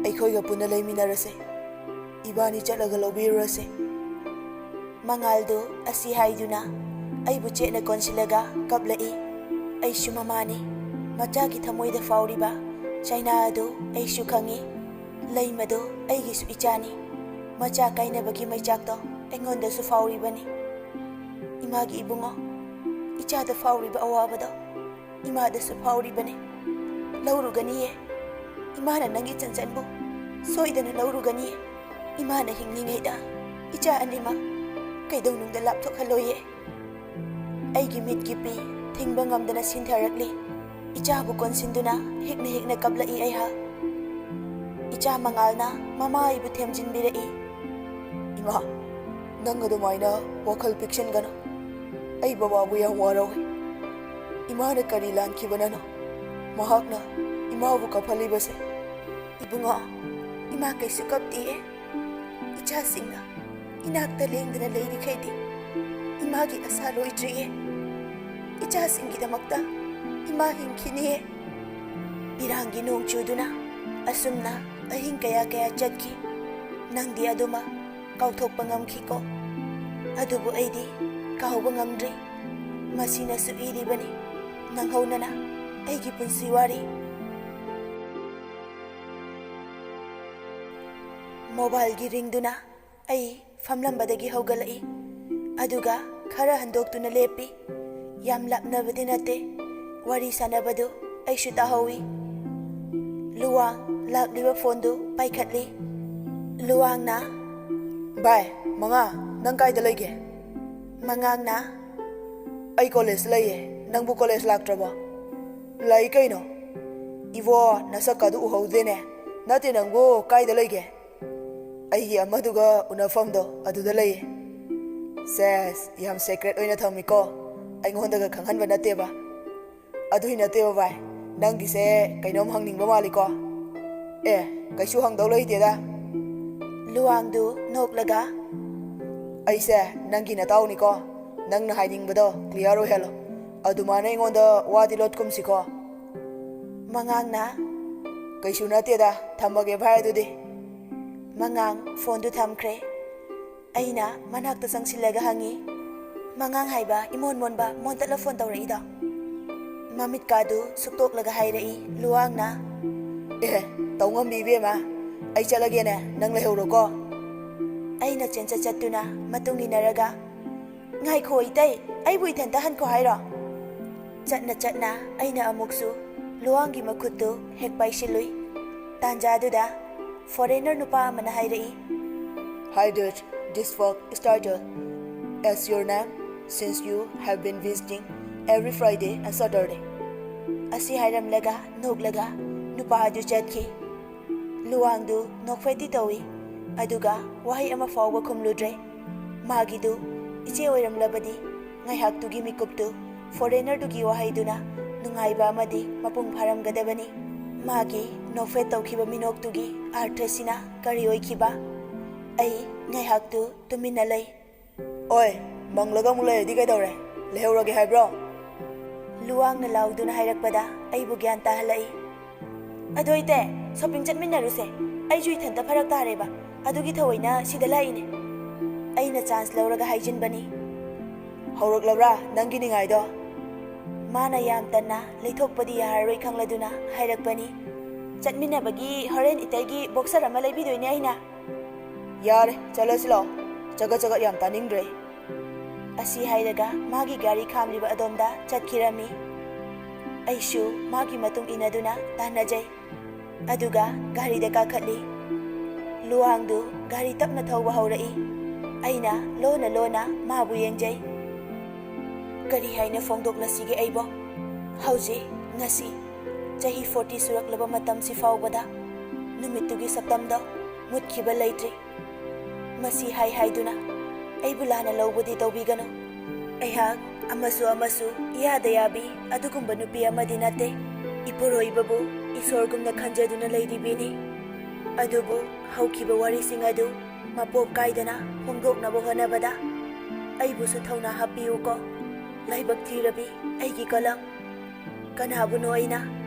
ꯑꯩꯈꯣꯏꯒ ꯄꯨꯟꯅ ꯂꯩꯃꯤꯟꯅꯔꯁꯦ꯫ ꯏꯕꯥꯅꯤ ꯆꯠꯂꯒ ꯂꯧꯕꯤꯔꯨꯔꯁꯦ꯫" ꯃꯉꯥꯜꯗꯨ ꯑꯁꯤ ꯍꯥꯏꯗꯨꯅ ꯑꯩꯕꯨ ꯆꯦꯠꯅ ꯀꯣꯟꯁꯤꯜꯂꯒ ꯀꯞꯂꯛꯏ꯫ ꯑꯩꯁꯨ ꯃꯃꯥꯅꯤ꯫ ꯃꯆꯥꯒꯤ ꯊꯃꯣꯏꯗ ꯐꯥꯎꯔꯤꯕ ꯆꯩꯅꯥ ꯑꯗꯨ ꯑꯩꯁꯨ ꯈꯪꯏ꯫ ꯂꯩꯃꯗꯨ ꯑꯩꯒꯤꯁꯨ ꯏꯆꯥꯅꯤ꯫ ꯃꯆꯥ ꯀꯥꯏꯅꯕꯒꯤ ꯃꯩꯆꯥꯛꯇꯣ ꯑꯩꯉꯣꯟꯗꯁꯨ ꯐꯥꯎꯔꯤꯕꯅꯤ꯫ ꯏꯃꯥꯒꯤ ꯏꯕꯨꯡꯉꯣ, ꯏꯆꯥꯗ ꯐꯥꯎꯔꯤꯕ ꯑꯋꯥꯕꯗꯣ ꯏꯃꯥꯗꯁꯨ ꯐꯥꯎꯔꯤꯕꯅꯤ꯫ ꯂꯧꯔꯨꯒꯅꯤꯌꯦ꯫ ꯏꯃꯥꯅ ꯅꯪꯒꯤ ꯆꯟꯆꯟꯕꯨ ꯁꯣꯏꯗꯅ ꯂꯧꯔꯨꯒꯅꯤꯌꯦ꯫ ꯏꯃꯥꯅ ꯍꯤꯡꯂꯤꯉꯩꯗ ꯏꯆꯥ ꯑꯅꯤꯃꯛ ꯀꯩꯗꯧꯅꯨꯡꯗ ꯂꯥꯞꯊꯣꯛꯍꯜꯂꯣꯏꯌꯦ꯫ ꯑꯩꯒꯤ ꯃꯤꯠꯀꯤ ꯄꯤ ꯊꯤꯡꯕ ꯉꯝꯗꯅ ꯁꯤꯟꯊꯔꯛꯂꯤ꯫ ꯏꯆꯥꯕꯨ ꯀꯣꯟꯁꯤꯟꯗꯨꯅ ꯍꯤꯛꯅ ꯍꯤꯛꯅ ꯀꯞꯂꯛꯏ ꯑꯩꯍꯥꯛ꯫ ꯏꯆꯥ ꯃꯉꯥꯜꯅ ꯃꯃꯥ ꯑꯩꯕꯨ ꯊꯦꯝꯖꯤꯟꯕꯤꯔꯛꯏ꯫ "ꯏꯃꯥ, ꯅꯪ ꯑꯗꯨꯃꯥꯏꯅ ꯋꯥꯈꯜ ꯄꯤꯛꯁꯤꯟꯒꯅꯨ꯫ ꯑꯩ ꯕꯕꯥꯕꯨ ꯌꯥꯝ ꯋꯥꯔꯧꯏ꯫ ꯏꯃꯥꯅ ꯀꯔꯤ ꯂꯥꯟꯈꯤꯕꯅꯅꯣ ꯃꯍꯥꯛꯅ ꯏꯃꯥꯕꯨ ꯀꯞꯍꯜꯂꯤꯕꯁꯦ?" "ꯏꯕꯨꯡꯉꯣ, ꯏꯃꯥ ꯀꯩꯁꯨ ꯀꯞꯇꯤꯌꯦ꯫ ꯏꯆꯥꯁꯤꯡꯅ ꯏꯅꯥꯛꯇ ꯂꯦꯡꯗꯅ ꯂꯩꯔꯤꯈꯩꯗꯤ ꯏꯃꯥꯒꯤ ꯑꯁꯥ ꯂꯣꯏꯗ꯭ꯔꯤꯌꯦ꯫ ꯏꯆꯥꯁꯤꯡꯒꯤꯗꯃꯛꯇ ꯏꯃꯥ ꯍꯤꯡꯈꯤꯅꯤꯌꯦ꯫" ꯄꯤꯔꯥꯡꯒꯤ ꯅꯣꯡ ꯆꯨꯗꯨꯅ ꯑꯁꯨꯝꯅ ꯑꯍꯤꯡ ꯀꯌꯥ ꯀꯌꯥ ꯆꯠꯈꯤ꯫ ꯅꯪꯗꯤ ꯑꯗꯨꯃꯛ ꯀꯥꯎꯊꯣꯛꯄ ꯉꯝꯈꯤꯀꯣ? ꯑꯗꯨꯕꯨ ꯑꯩꯗꯤ ꯀꯥꯎꯕ ꯉꯝꯗ꯭ꯔꯤ꯫ ꯃꯁꯤꯅꯁꯨ ꯏꯔꯤꯕꯅꯤ ꯅꯪꯍꯧꯅꯅ ꯑꯩꯒꯤ ꯄꯨꯟꯁꯤ ꯋꯥꯔꯤ꯫ ꯃꯣꯕꯥꯏꯜꯒꯤ ꯔꯤꯡꯗꯨꯅ ꯑꯩ ꯐꯝꯂꯝꯕꯗꯒꯤ ꯍꯧꯒꯠꯂꯛꯏ꯫ ꯑꯗꯨꯒ ꯈꯔ ꯍꯟꯗꯣꯛꯇꯨꯅ ꯂꯦꯞꯄꯤ꯫ ꯌꯥꯝ ꯂꯥꯞꯅꯕꯗꯤ ꯅꯠꯇꯦ꯫ ꯋꯥꯔꯤ ꯁꯥꯟꯅꯕꯗꯨ ꯑꯩꯁꯨ ꯇꯥꯍꯧꯏ꯫ ꯂꯨꯋꯥꯡ ꯂꯥꯛꯂꯤꯕ ꯐꯣꯟꯗꯨ ꯄꯥꯏꯈꯠꯂꯤ꯫ ꯂꯨꯋꯥꯡꯅ, "ꯚꯥꯏ, ꯃꯉꯥ, ꯅꯪ ꯀꯥꯏꯗ ꯂꯩꯒꯦ?" ꯃꯉꯥꯡꯅ, "ꯑꯩ ꯀꯣꯂꯦꯖꯇ ꯂꯩꯌꯦ꯫ ꯅꯪꯕꯨ ꯀꯣꯂꯦꯖ ꯂꯥꯛꯇ꯭ꯔꯕꯣ?" "ꯂꯥꯛꯏ ꯀꯩꯅꯣ꯫ ꯏꯕꯣ, ꯅꯁꯛꯀꯗꯨ ꯎꯍꯧꯗꯦꯅꯦ꯫ ꯅꯠꯇꯦ, ꯅꯪꯕꯨ ꯀꯥꯏꯗ ꯂꯩꯒꯦ?" "ꯑꯩꯒꯤ ꯑꯃꯗꯨꯒ ꯎꯅꯐꯝꯗꯣ ꯑꯗꯨꯗ ꯂꯩꯌꯦ꯫" "ꯁꯦꯁ, ꯌꯥꯝ ꯁꯦꯀ꯭ꯔꯦꯠ ꯑꯣꯏꯅ ꯊꯝꯃꯤꯀꯣ꯫ ꯑꯩꯉꯣꯟꯗꯒ ꯈꯪꯍꯟꯕ ꯅꯠꯇꯦꯕ꯫" "ꯑꯗꯨꯏ ꯅꯠꯇꯦꯕ ꯚꯥꯏ, ꯅꯪꯒꯤꯁꯦ ꯀꯩꯅꯣꯝ ꯍꯪꯅꯤꯡꯕ ꯃꯥꯜꯂꯤꯀꯣ꯫ ꯑꯦ, ꯀꯩꯁꯨ ꯍꯪꯗꯧ ꯂꯩꯇꯦꯗ꯫" ꯂꯨꯋꯥꯡꯗꯨ ꯅꯣꯛꯂꯒ, "ꯑꯩꯁꯦ ꯅꯪꯒꯤ ꯅꯇꯥꯎꯅꯤꯀꯣ꯫ ꯅꯪꯅ ꯍꯥꯏꯅꯤꯡꯕꯗꯣ ꯀ꯭ꯂꯤꯌꯥꯔ ꯑꯣꯏꯍꯜꯂꯣ꯫ ꯑꯗꯨꯃꯥꯏꯅ ꯑꯩꯉꯣꯟꯗ ꯋꯥꯗꯤ ꯂꯣꯠꯀꯨꯝꯁꯤꯀꯣ꯫" ꯃꯉꯥꯡꯅ, "ꯀꯩꯁꯨ ꯅꯠꯇꯦꯗ, ꯊꯝꯃꯒꯦ ꯚꯥꯏ ꯑꯗꯨꯗꯤ꯫" ꯃꯉꯥꯡ ꯐꯣꯟꯗꯨ ꯊꯝꯈ꯭ꯔꯦ꯫ ꯑꯩꯅ ꯃꯅꯥꯛꯇ ꯆꯪꯁꯤꯜꯂꯒ ꯍꯪꯉꯤ, "ꯃꯉꯥꯡ ꯍꯥꯏꯕ ꯏꯃꯣꯟ ꯃꯣꯟꯕ ꯃꯣꯟꯇꯠꯂ ꯐꯣꯟ ꯇꯧꯔꯛꯏꯗꯣ?" ꯃꯃꯤꯠꯀꯥꯗꯨ ꯁꯨꯛꯇꯣꯛꯂꯒ ꯍꯥꯏꯔꯛꯏ ꯂꯨꯋꯥꯡꯅ, "ꯑꯦ, ꯇꯧ ꯉꯝꯕꯤ ꯏꯕꯦꯝꯃ꯫ ꯑꯩ ꯆꯠꯂꯒꯦꯅꯦ, ꯅꯪ ꯂꯩꯍꯧꯔꯣꯀꯣ꯫" ꯑꯩꯅ ꯆꯦꯟꯆꯠ ꯆꯠꯇꯨꯅ ꯃꯇꯨꯡ ꯏꯟꯅꯔꯒ, "ꯉꯥꯏꯈꯣ ꯏꯇꯩ, ꯑꯩꯕꯨ ꯏꯊꯟꯇ ꯍꯟꯈꯣ ꯍꯥꯏꯔꯣ?" ꯆꯠꯅ ꯆꯠꯅ ꯑꯩꯅ ꯑꯃꯨꯛꯁꯨ ꯂꯨꯋꯥꯡꯒꯤ ꯃꯈꯨꯠꯇꯨ ꯍꯦꯛ ꯄꯥꯏꯁꯤꯜꯂꯨꯏ꯫ ꯇꯥꯟꯖꯥꯗꯨꯗ ꯐꯣꯔꯦꯅꯔ ꯅꯨꯄꯥ ꯑꯃꯅ ꯍꯥꯏꯔꯛꯏ, "Hi dude, this vlog is titled As Your Name, since you have been visiting every Friday and Saturday." ꯑꯁꯤ ꯍꯥꯏꯔꯝꯂꯒ ꯅꯣꯛꯂꯒ ꯅꯨꯄꯥ ꯑꯗꯨ ꯆꯠꯈꯤ꯫ ꯂꯨꯋꯥꯡꯗꯨ ꯅꯣꯛꯐꯦꯠꯇꯤ ꯇꯧꯏ, ꯑꯗꯨꯒ ꯋꯥꯍꯩ ꯑꯃ ꯐꯥꯎꯕ ꯈꯨꯝꯂꯨꯗ꯭ꯔꯦ꯫ ꯃꯥꯒꯤꯗꯨ ꯏꯆꯦ ꯑꯣꯏꯔꯝꯂꯕꯗꯤ ꯉꯥꯏꯍꯥꯛꯇꯨꯒꯤ ꯃꯤꯀꯨꯞꯇꯨ ꯐꯣꯔꯦꯅꯔꯗꯨꯒꯤ ꯋꯥꯍꯩꯗꯨꯅ ꯅꯨꯡꯉꯥꯏꯕ ꯑꯃꯗꯤ ꯃꯄꯨꯡ ꯐꯥꯔꯝꯒꯗꯕꯅꯤ꯫ ꯃꯥꯒꯤ ꯅꯣꯛꯐꯦꯠ ꯇꯧꯈꯤꯕ ꯃꯤꯅꯣꯛꯇꯨꯒꯤ ꯑꯥꯔꯊꯁꯤꯅ ꯀꯔꯤ ꯑꯣꯏꯈꯤꯕ? ꯑꯩ ꯉꯥꯏꯍꯥꯛꯇꯨ ꯇꯨꯃꯤꯟꯅ ꯂꯩ꯫ "ꯑꯣꯏ, ꯃꯪꯂꯒ ꯑꯃꯨꯛ ꯂꯩꯔꯗꯤ ꯀꯩꯗꯧꯔꯦ? ꯂꯩꯍꯧꯔꯒꯦ ꯍꯥꯏꯕ꯭ꯔꯣ?" ꯂꯨꯋꯥꯡꯅ ꯂꯥꯎꯗꯨꯅ ꯍꯥꯏꯔꯛꯄꯗ ꯑꯩꯕꯨ ꯒ꯭ꯌꯥꯟ ꯇꯥꯍꯜꯂꯛꯏ꯫ "ꯑꯗꯣ ꯏꯇꯩ, "ꯁꯣꯄꯤꯡ ꯆꯠꯃꯤꯟꯅꯔꯨꯁꯦ꯫ ꯑꯩꯁꯨ ꯏꯊꯟꯇ ꯐꯔꯛ ꯇꯥꯔꯦꯕ꯫ ꯑꯗꯨꯒꯤ ꯊꯑꯣꯏꯅ ꯁꯤꯗ ꯂꯥꯛꯏꯅꯦ꯫" ꯑꯩꯅ ꯆꯥꯟꯁ ꯂꯧꯔꯒ ꯍꯥꯏꯖꯤꯟꯕꯅꯤ꯫ "ꯍꯧꯔꯛꯂꯕ꯭ꯔꯥ ꯅꯪꯒꯤ ꯅꯤꯡꯉꯥꯏꯗꯣ?" ꯃꯥꯅ ꯌꯥꯝ ꯇꯟꯅ ꯂꯩꯊꯣꯛꯄꯗꯤ ꯌꯥꯔꯔꯣꯏ ꯈꯪꯂꯗꯨꯅ ꯍꯥꯏꯔꯛꯄꯅꯤ꯫ "ꯆꯠꯃꯤꯟꯅꯕꯒꯤ ꯍꯣꯔꯦꯟ ꯏꯇꯩꯒꯤ ꯕꯣꯛꯁꯔ ꯑꯃ ꯂꯩꯕꯤꯗꯣꯏꯅꯦ ꯑꯩꯅ꯫" "ꯌꯥꯔꯦ, ꯆꯠꯂꯁꯤ ꯂꯥꯛꯑꯣ꯫ ꯆꯒꯠ ꯆꯒꯠ ꯌꯥꯝ ꯇꯥꯅꯤꯡꯗ꯭ꯔꯦ꯫" ꯑꯁꯤ ꯍꯥꯏꯔꯒ ꯃꯥꯒꯤ ꯒꯥꯔꯤ ꯈꯥꯝꯂꯤꯕ ꯑꯗꯣꯝꯗ ꯆꯠꯈꯤꯔꯝꯃꯤ꯫ ꯑꯩꯁꯨ ꯃꯥꯒꯤ ꯃꯇꯨꯡ ꯏꯟꯅꯗꯨꯅ ꯇꯥꯟꯅꯖꯩ꯫ ꯑꯗꯨꯒ ꯒꯥꯔꯤꯗ ꯀꯥꯈꯠꯂꯤ꯫ ꯂꯨꯋꯥꯡꯗꯨ ꯒꯥꯔꯤ ꯇꯞꯅ ꯊꯧꯕ ꯍꯧꯔꯛꯏ꯫ ꯑꯩꯅ ꯂꯣꯟꯅ ꯂꯣꯟꯅ ꯃꯥꯕꯨ ꯌꯦꯡꯖꯩ꯫ ꯀꯔꯤ ꯍꯥꯏꯅ ꯐꯣꯡꯗꯣꯛꯂꯁꯤꯒꯦ ꯑꯩꯕꯣ? ꯍꯧꯖꯤꯛ, ꯉꯁꯤ, ꯆꯍꯤ ꯐꯣꯔꯇꯤ ꯁꯨꯔꯛꯂꯕ ꯃꯇꯝꯁꯤ ꯐꯥꯎꯕꯗ ꯅꯨꯃꯤꯠꯇꯨꯒꯤ ꯁꯛꯇꯝꯗꯣ ꯃꯨꯠꯈꯤꯕ ꯂꯩꯇ꯭ꯔꯤ꯫ ꯃꯁꯤ ꯍꯥꯏ ꯍꯥꯏꯗꯨꯅ ꯑꯩꯕꯨ ꯂꯥꯟꯅ ꯂꯧꯕꯗꯤ ꯇꯧꯕꯤꯒꯅꯨ꯫ ꯑꯩꯍꯥꯛ ꯑꯃꯁꯨ ꯑꯃꯁꯨ ꯏꯌꯥꯗ ꯌꯥꯕꯤ ꯑꯗꯨꯒꯨꯝꯕ ꯅꯨꯄꯤ ꯑꯃꯗꯤ ꯅꯠꯇꯦ꯫ ꯏꯄꯨꯔꯣꯏꯕꯕꯨ ꯏꯁꯣꯔꯒꯨꯝꯅ ꯈꯟꯖꯗꯨꯅ ꯂꯩꯔꯤꯕꯤꯅꯤ꯫ ꯑꯗꯨꯕꯨ ꯍꯧꯈꯤꯕ ꯋꯥꯔꯤꯁꯤꯡ ꯑꯗꯨ ꯃꯄꯣꯞ ꯀꯥꯏꯗꯅ ꯐꯣꯡꯗꯣꯛꯅꯕ ꯍꯣꯠꯅꯕꯗ ꯑꯩꯕꯨꯁꯨ ꯊꯧꯅꯥ ꯍꯥꯞꯄꯤꯌꯨꯀꯣ꯫ ꯂꯥꯏꯕꯛ ꯊꯤꯔꯕꯤ ꯑꯩꯒꯤ ꯀꯂꯝ꯫ ꯀꯅꯥꯕꯨꯅꯣ ꯑꯩꯅ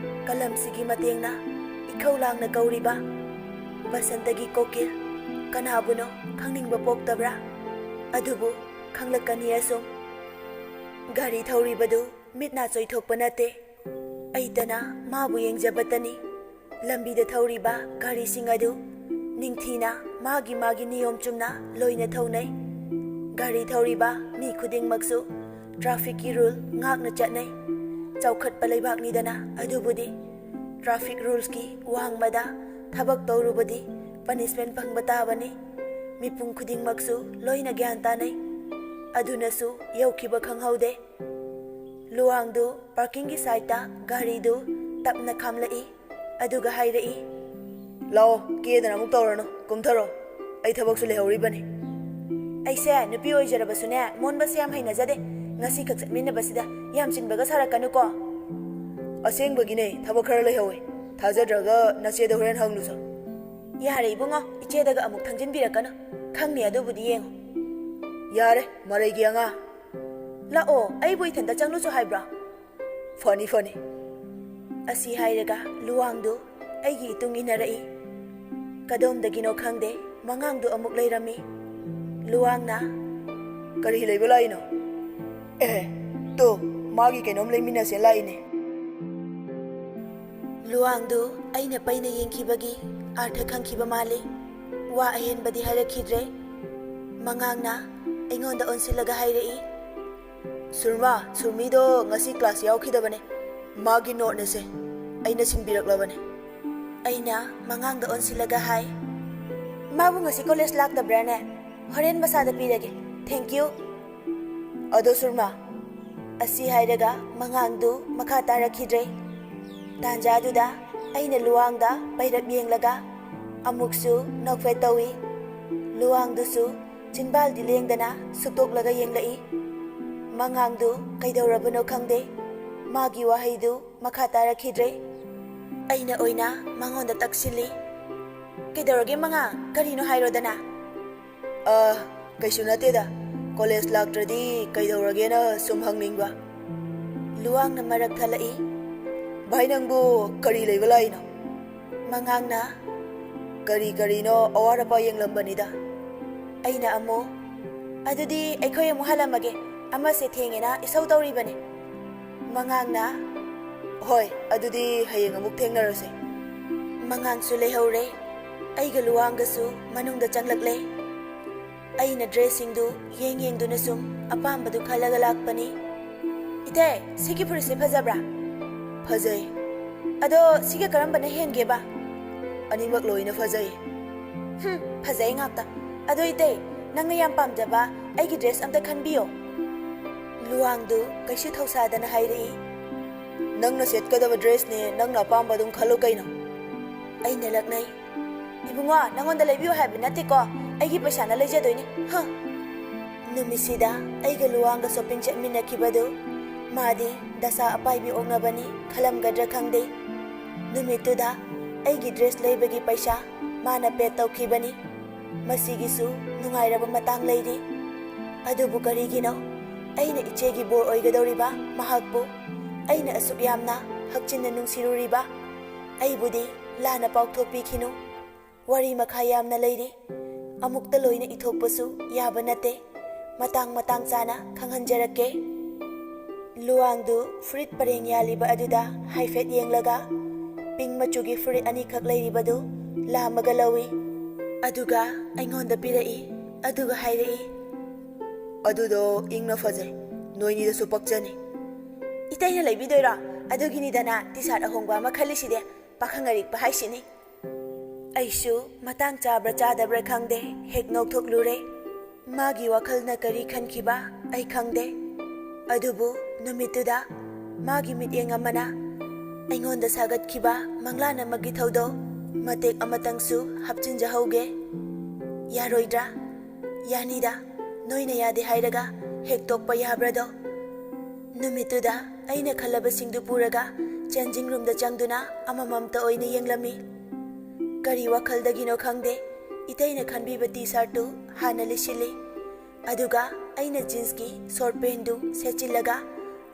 ꯀꯂꯝꯁꯤꯒꯤ ꯃꯇꯦꯡꯅ ꯏꯈꯧ ꯂꯥꯡꯅ ꯀꯧꯔꯤꯕ? ꯕꯁꯟꯇꯒꯤ ꯀꯣꯀꯤꯜ꯫ ꯀꯅꯥꯕꯨꯅꯣ ꯈꯪꯅꯤꯡꯕ ꯄꯣꯛꯇꯕ꯭ꯔꯥ? ꯑꯗꯨꯕꯨ ꯈꯪꯂꯛꯀꯅꯤ ꯑꯁꯨꯝ꯫ ꯒꯥꯔꯤ ꯊꯧꯔꯤꯕꯗꯨ ꯃꯤꯠ ꯅꯥ ꯆꯣꯏꯊꯣꯛꯄ ꯅꯠꯇꯦ꯫ ꯑꯩꯇꯅ ꯃꯥꯕꯨ ꯌꯦꯡꯖꯕꯇꯅꯤ꯫ ꯂꯝꯕꯤꯗ ꯊꯧꯔꯤꯕ ꯒꯥꯔꯤꯁꯤꯡ ꯑꯗꯨ ꯅꯤꯡꯊꯤꯅ ꯃꯥꯒꯤ ꯃꯥꯒꯤ ꯅꯤꯌꯣꯝ ꯆꯨꯝꯅ ꯂꯣꯏꯅ ꯊꯧꯅꯩ꯫ ꯒꯥꯔꯤ ꯊꯧꯔꯤꯕ ꯃꯤ ꯈꯨꯗꯤꯡꯃꯛꯁꯨ ꯇ꯭ꯔꯥꯐꯤꯛꯀꯤ ꯔꯨꯜ ꯉꯥꯛꯅ ꯆꯠꯅꯩ꯫ ꯆꯥꯎꯈꯠꯄ ꯂꯩꯕꯥꯛꯅꯤꯗꯅ ꯑꯗꯨꯕꯨꯗꯤ꯫ ꯇ꯭ꯔꯥꯐꯤꯛ ꯔꯨꯜꯁꯀꯤ ꯋꯥꯡꯃꯗ ꯊꯕꯛ ꯇꯧꯔꯨꯕꯗꯤ ꯄꯅꯤꯁꯃꯦꯟ ꯐꯪꯕ ꯇꯥꯕꯅꯤ꯫ ꯃꯤꯄꯨꯝ ꯈꯨꯗꯤꯡꯃꯛꯁꯨ ꯂꯣꯏꯅ ꯒ꯭ꯌꯥꯟ ꯇꯥꯅꯩ꯫ ꯑꯗꯨꯅꯁꯨ ꯌꯧꯈꯤꯕ ꯈꯪꯍꯧꯗꯦ꯫ ꯂꯨꯋꯥꯡꯗꯨ ꯄꯥꯔꯀꯤꯡꯒꯤ ꯁꯥꯏꯠꯇ ꯒꯥꯔꯤꯗꯨ ꯇꯞꯅ ꯈꯥꯝꯂꯛꯏ꯫ ꯑꯗꯨꯒ ꯍꯥꯏꯔꯛꯏ, "ꯂꯥꯛꯑꯣ, ꯀꯦꯗꯅ ꯑꯃꯨꯛ ꯇꯧꯔꯅꯨ, ꯀꯨꯝꯊꯔꯣ, ꯑꯩ ꯊꯕꯛꯁꯨ ꯂꯩꯍꯧꯔꯤꯕꯅꯤ꯫" ꯑꯩꯁꯦ ꯅꯨꯄꯤ ꯑꯣꯏꯖꯔꯕꯁꯨꯅꯦ, ꯃꯣꯟꯕꯁꯦ ꯌꯥꯝ ꯍꯩꯅꯖꯗꯦ꯫ ꯉꯁꯤꯈꯛ ꯆꯠꯃꯤꯟꯅꯕꯁꯤꯗ ꯌꯥꯝ ꯆꯤꯟꯕꯒ ꯁꯥꯔꯛꯀꯅꯨꯀꯣ꯫ "ꯑꯁꯦꯡꯕꯒꯤꯅꯦ, ꯊꯕꯛ ꯈꯔ ꯂꯩꯍꯧꯋꯦ꯫ ꯊꯥꯖꯗ꯭ꯔꯒ ꯅꯆꯦꯗ ꯍꯣꯔꯦꯟ ꯍꯪꯂꯨꯆꯣ꯫" "ꯌꯥꯔꯦ ꯏꯕꯨꯡꯉꯣ, ꯏꯆꯦꯗꯒ ꯑꯃꯨꯛ ꯊꯪꯖꯤꯟꯕꯤꯔꯛꯀꯅꯨ꯫ ꯈꯪꯅꯤ ꯑꯗꯨꯕꯨꯗꯤ ꯌꯦꯡꯉꯨ꯫" "ꯌꯥꯔꯦ, ꯃꯔꯩꯒꯤ ꯑꯉꯥꯡ꯫ ꯂꯥꯛꯑꯣ, ꯑꯩꯕꯨ ꯏꯊꯟꯇ ꯆꯪꯂꯨꯆꯣ ꯍꯥꯏꯕ꯭ꯔꯣ?" "ꯐꯅꯤ, ꯐꯅꯤ꯫" ꯑꯁꯤ ꯍꯥꯏꯔꯒ ꯂꯨꯋꯥꯡꯗꯨ ꯑꯩꯒꯤ ꯏꯇꯨꯡ ꯏꯟꯅꯔꯛꯏ꯫ ꯀꯗꯣꯝꯗꯒꯤꯅꯣ ꯈꯪꯗꯦ, ꯃꯉꯥꯡꯗꯨ ꯑꯃꯨꯛ ꯂꯩꯔꯝꯃꯤ꯫ ꯂꯨꯋꯥꯡꯅ, "ꯀꯔꯤ ꯂꯩꯕ ꯂꯥꯛꯏꯅꯣ? ꯑꯦ, ꯇꯨ, ꯃꯥꯒꯤ ꯀꯩꯅꯣꯝ ꯂꯩꯃꯤꯟꯅꯁꯦ ꯂꯥꯛꯏꯅꯦ꯫" ꯂꯨꯋꯥꯡꯗꯨ ꯑꯩꯅ ꯄꯩꯅ ꯌꯦꯡꯈꯤꯕꯒꯤ ꯑꯥꯔꯊ ꯈꯪꯈꯤꯕ ꯃꯥꯜꯂꯤ꯫ ꯋꯥ ꯑꯍꯦꯟꯕꯗꯤ ꯍꯥꯏꯔꯛꯈꯤꯗ꯭ꯔꯦ꯫ ꯃꯉꯥꯡꯅ ꯑꯩꯉꯣꯟꯗ ꯑꯣꯟꯁꯤꯜꯂꯒ ꯍꯥꯏꯔꯛꯏ, "ꯁꯨꯔꯃꯥ, ꯁꯨꯔꯃꯤꯗꯣ ꯉꯁꯤ ꯀ꯭ꯂꯥꯁ ꯌꯥꯎꯈꯤꯗꯕꯅꯦ꯫ ꯃꯥꯒꯤ ꯅꯣꯠꯅꯦꯁꯦ꯫ ꯑꯩꯅ ꯁꯤꯟꯕꯤꯔꯛꯂꯕꯅꯦ꯫" ꯑꯩꯅ ꯃꯉꯥꯡꯗ ꯑꯣꯟꯁꯤꯜꯂꯒ ꯍꯥꯏ, "ꯃꯥꯕꯨ ꯉꯁꯤ ꯀꯣꯂꯦꯖ ꯂꯥꯛꯇꯕ꯭ꯔꯥꯅꯦ? ꯍꯣꯔꯦꯟ ꯃꯁꯥꯗ ꯄꯤꯔꯒꯦ꯫ Thank you꯫" "ꯑꯗꯣ ꯁꯨꯔꯃꯥ," ꯑꯁꯤ ꯍꯥꯏꯔꯒ ꯃꯉꯥꯡꯗꯨ ꯃꯈꯥ ꯇꯥꯔꯛꯈꯤꯗ꯭ꯔꯦ꯫ ꯇꯥꯟꯖꯥꯗꯨꯗ ꯑꯩꯅ ꯂꯨꯋꯥꯡꯗ ꯄꯩꯔꯞ ꯌꯦꯡꯂꯒ ꯑꯃꯨꯛꯁꯨ ꯅꯣꯛꯐꯦꯠ ꯇꯧꯏ꯫ ꯂꯨꯋꯥꯡꯗꯨꯁꯨ ꯆꯤꯟꯕꯥꯜꯗꯤ ꯂꯦꯡꯗꯅ ꯁꯨꯛꯇꯣꯛꯂꯒ ꯌꯦꯡꯂꯛꯏ꯫ ꯃꯉꯥꯡꯗꯨ ꯀꯩꯗꯧꯔꯕꯅꯣ ꯈꯪꯗꯦ, ꯃꯥꯒꯤ ꯋꯥꯍꯩꯗꯨ ꯃꯈꯥ ꯇꯥꯔꯛꯈꯤꯗ꯭ꯔꯦ꯫ ꯑꯩꯅ ꯑꯣꯏꯅ ꯃꯉꯣꯟꯗ ꯇꯛꯁꯤꯜꯂꯤ꯫ "ꯀꯩꯗꯧꯔꯒꯦ ꯃꯉꯥꯡ? ꯀꯔꯤꯅꯣ ꯍꯥꯏꯔꯣꯗꯅ?" "ꯑ, ꯀꯩꯁꯨ ꯅꯠꯇꯦꯗ꯫ ꯀꯣꯂꯦꯖ ꯂꯥꯛꯇ꯭ꯔꯗꯤ ꯀꯩꯗꯧꯔꯒꯦꯅ ꯁꯨꯝ ꯍꯪꯅꯤꯡꯕ꯫" ꯂꯨꯋꯥꯡꯅ ꯃꯔꯛ ꯊꯠꯂꯛꯏ꯫ "ꯚꯥꯏ, ꯅꯪꯕꯨ ꯀꯔꯤ ꯂꯩꯕ ꯂꯥꯛꯏꯅꯣ?" ꯃꯉꯥꯡꯅ, "ꯀꯔꯤ ꯀꯔꯤꯅꯣ ꯑꯋꯥꯠ ꯑꯄꯥ ꯌꯦꯡꯂꯝꯕꯅꯤꯗ꯫" ꯑꯩꯅ ꯑꯃꯨꯛ, "ꯑꯗꯨꯗꯤ ꯑꯩꯈꯣꯏ ꯑꯃꯨꯛ ꯍꯜꯂꯝꯃꯒꯦ, ꯑꯃꯁꯦ ꯊꯦꯡꯉꯦꯅ ꯏꯁꯧ ꯇꯧꯔꯤꯕꯅꯦ꯫" ꯃꯉꯥꯡꯅ, "ꯍꯣꯏ, ꯑꯗꯨꯗꯤ ꯍꯌꯦꯡ ꯑꯃꯨꯛ ꯊꯦꯡꯅꯔꯁꯦ꯫" ꯃꯉꯥꯡꯁꯨ ꯂꯩꯍꯧꯔꯦ꯫ ꯑꯩꯒ ꯂꯨꯋꯥꯡꯒꯁꯨ ꯃꯅꯨꯡꯗ ꯆꯪꯂꯛꯂꯦ꯫ ꯑꯩꯅ ꯗ꯭ꯔꯦꯁꯁꯤꯡꯗꯨ ꯌꯦꯡ ꯌꯦꯡꯗꯨꯅ ꯁꯨꯝ ꯑꯄꯥꯝꯕꯗꯨ ꯈꯜꯂꯒ ꯂꯥꯛꯄꯅꯤ꯫ "ꯏꯇꯩ, ꯁꯤꯒꯤ ꯐꯨꯔꯤꯠꯁꯦ ꯐꯖꯕ꯭ꯔꯥ?" "ꯐꯖꯩ꯫" "ꯑꯗꯣ ꯁꯤꯒ ꯀꯔꯝꯕꯅ ꯍꯦꯟꯒꯦꯕ?" "ꯑꯅꯤꯃꯛ ꯂꯣꯏꯅ ꯐꯖꯩ꯫" "ꯍꯨꯝ, ꯐꯖꯩ ꯉꯥꯛꯇ꯫ ꯑꯗꯣ ꯏꯇꯩ, ꯅꯪꯅ ꯌꯥꯝ ꯄꯥꯝꯖꯕ ꯑꯩꯒꯤ ꯗ꯭ꯔꯦꯁ ꯑꯝꯇ ꯈꯟꯕꯤꯌꯣ꯫" ꯂꯨꯋꯥꯡꯗꯨ ꯀꯩꯁꯨ ꯊꯧꯁꯥꯗꯅ ꯍꯥꯏꯔꯛꯏ꯫ "ꯅꯪꯅ ꯁꯦꯠꯀꯗꯕ ꯗ꯭ꯔꯦꯁꯅꯦ, ꯅꯪꯅ ꯑꯄꯥꯝꯕ ꯑꯗꯨꯝ ꯈꯜꯂꯨ ꯀꯩꯅꯣ꯫" ꯑꯩꯅ ꯂꯛꯅꯩ꯫ "ꯏꯕꯨꯡꯉꯣ, ꯅꯪꯉꯣꯟꯗ ꯂꯩꯕꯤꯌꯨ ꯍꯥꯏꯕ ꯅꯠꯇꯦꯀꯣ, ꯑꯩꯒꯤ ꯄꯩꯁꯥꯅ ꯂꯩꯖꯗꯣꯏꯅꯤ꯫ ꯍ!" ꯅꯨꯃꯤꯠꯁꯤꯗ ꯑꯩꯒ ꯂꯨꯋꯥꯡꯒ ꯁꯣꯄꯤꯡ ꯆꯠꯃꯤꯟꯅꯈꯤꯕꯗꯨ ꯃꯥꯗꯤ ꯗꯁꯥ ꯑꯄꯥꯏꯕꯤ ꯑꯣꯛꯅꯕꯅꯤ ꯈꯜꯂꯝꯒꯗ꯭ꯔꯥ ꯈꯪꯗꯦ꯫ ꯅꯨꯃꯤꯠꯇꯨꯗ ꯑꯩꯒꯤ ꯗ꯭ꯔꯦꯁ ꯂꯩꯕꯒꯤ ꯄꯩꯁꯥ ꯃꯥꯅ ꯄꯦꯗ ꯇꯧꯈꯤꯕꯅꯤ꯫ ꯃꯁꯤꯒꯤꯁꯨ ꯅꯨꯡꯉꯥꯏꯔꯕ ꯃꯇꯥꯡ ꯂꯩꯔꯤ꯫ ꯑꯗꯨꯕꯨ ꯀꯔꯤꯒꯤꯅꯣ ꯑꯩꯅ ꯏꯆꯦꯒꯤ ꯕꯣꯔ ꯑꯣꯏꯒꯗꯧꯔꯤꯕ ꯃꯍꯥꯛꯄꯨ ꯑꯩꯅ ꯑꯁꯨꯛ ꯌꯥꯝꯅ ꯍꯛꯆꯤꯟꯅ ꯅꯨꯡꯁꯤꯔꯨꯔꯤꯕ? ꯑꯩꯕꯨꯗꯤ ꯂꯥꯟꯅ ꯄꯥꯎꯊꯣꯛꯄꯤꯈꯤꯅꯨ꯫ ꯋꯥꯔꯤ ꯃꯈꯥ ꯌꯥꯝꯅ ꯂꯩꯔꯤ꯫ ꯑꯃꯨꯛꯇ ꯂꯣꯏꯅ ꯏꯊꯣꯛꯄꯁꯨ ꯌꯥꯕ ꯅꯠꯇꯦ꯫ ꯃꯇꯥꯡ ꯃꯇꯥꯡ ꯆꯥꯅ ꯈꯪꯍꯟꯖꯔꯛꯀꯦ꯫ ꯂꯨꯋꯥꯡꯗꯨ ꯐꯨꯔꯤꯠ ꯄꯔꯦꯡ ꯌꯥꯜꯂꯤꯕ ꯑꯗꯨꯗ ꯍꯥꯏꯐꯦꯠ ꯌꯦꯡꯂꯒ, ꯄꯤꯡ ꯃꯆꯨꯒꯤ ꯐꯨꯔꯤꯠ ꯑꯅꯤꯈꯛ ꯂꯩꯔꯤꯕꯗꯨ ꯂꯥꯝꯃꯒ ꯂꯧꯏ꯫ ꯑꯗꯨꯒ ꯑꯩꯉꯣꯟꯗ ꯄꯤꯔꯛꯏ꯫ ꯑꯗꯨꯒ ꯍꯥꯏꯔꯛꯏ, "ꯑꯗꯨꯗꯣ ꯏꯪꯅ ꯐꯖꯩ꯫ ꯅꯣꯏꯅꯤꯗꯁꯨ ꯄꯛꯆꯅꯤ꯫" "ꯏꯇꯩꯅ ꯂꯩꯕꯤꯗꯣꯏꯔꯣ? ꯑꯗꯨꯒꯤꯅꯤꯗꯅ ꯇꯤ ꯁꯥꯔꯠ ꯑꯍꯣꯡꯕ ꯑꯃ ꯈꯜꯂꯤꯁꯤꯗꯤ꯫ ꯄꯥꯈꯪ ꯑꯔꯤꯛꯄ ꯍꯥꯏꯁꯤꯅꯤ꯫" ꯑꯩꯁꯨ ꯃꯇꯥꯡ ꯆꯥꯕ꯭ꯔꯥ ꯆꯥꯗꯕ꯭ꯔꯥ ꯈꯪꯗꯦ, ꯍꯦꯛ ꯅꯣꯛꯊꯣꯛꯂꯨꯔꯦ꯫ ꯃꯥꯒꯤ ꯋꯥꯈꯜꯅ ꯀꯔꯤ ꯈꯟꯈꯤꯕ ꯑꯩ ꯈꯪꯗꯦ꯫ ꯑꯗꯨꯕꯨ ꯅꯨꯃꯤꯠꯇꯨꯗ ꯃꯥꯒꯤ ꯃꯤꯠꯌꯦꯡ ꯑꯃꯅ ꯑꯩꯉꯣꯟꯗ ꯁꯥꯒꯠꯈꯤꯕ ꯃꯪꯂꯥꯟ ꯑꯃꯒꯤ ꯊꯧꯗꯣꯛ ꯃꯇꯦꯛ ꯑꯃꯇꯪꯁꯨ ꯍꯥꯞꯆꯤꯟꯖꯍꯧꯒꯦ꯫ "ꯌꯥꯔꯣꯏꯗ꯭ꯔꯥ? ꯌꯥꯅꯤꯗ꯫ ꯅꯣꯏꯅ ꯌꯥꯗꯦ ꯍꯥꯏꯔꯒ ꯍꯦꯛ ꯇꯣꯛꯄ ꯌꯥꯕ꯭ꯔꯥꯗꯣ?" ꯅꯨꯃꯤꯠꯇꯨꯗ ꯑꯩꯅ ꯈꯜꯂꯕꯁꯤꯡꯗꯨ ꯄꯨꯔꯒ ꯆꯦꯟꯖꯤꯡ ꯔꯨꯝꯗ ꯆꯪꯗꯨꯅ ꯑꯃꯃꯝꯇ ꯑꯣꯏꯅ ꯌꯦꯡꯂꯝꯃꯤ꯫ ꯀꯔꯤ ꯋꯥꯈꯜꯗꯒꯤꯅꯣ ꯈꯪꯗꯦ, ꯏꯇꯩꯅ ꯈꯟꯕꯤꯕ ꯇꯤ ꯁꯥꯔꯠꯇꯨ ꯍꯥꯟꯅ ꯂꯤꯠꯁꯤꯜꯂꯤ꯫ ꯑꯗꯨꯒ ꯑꯩꯅ ꯖꯤꯟꯁꯀꯤ ꯁꯣꯔꯠ ꯄꯦꯟꯗꯨ ꯁꯦꯠꯆꯤꯜꯂꯒ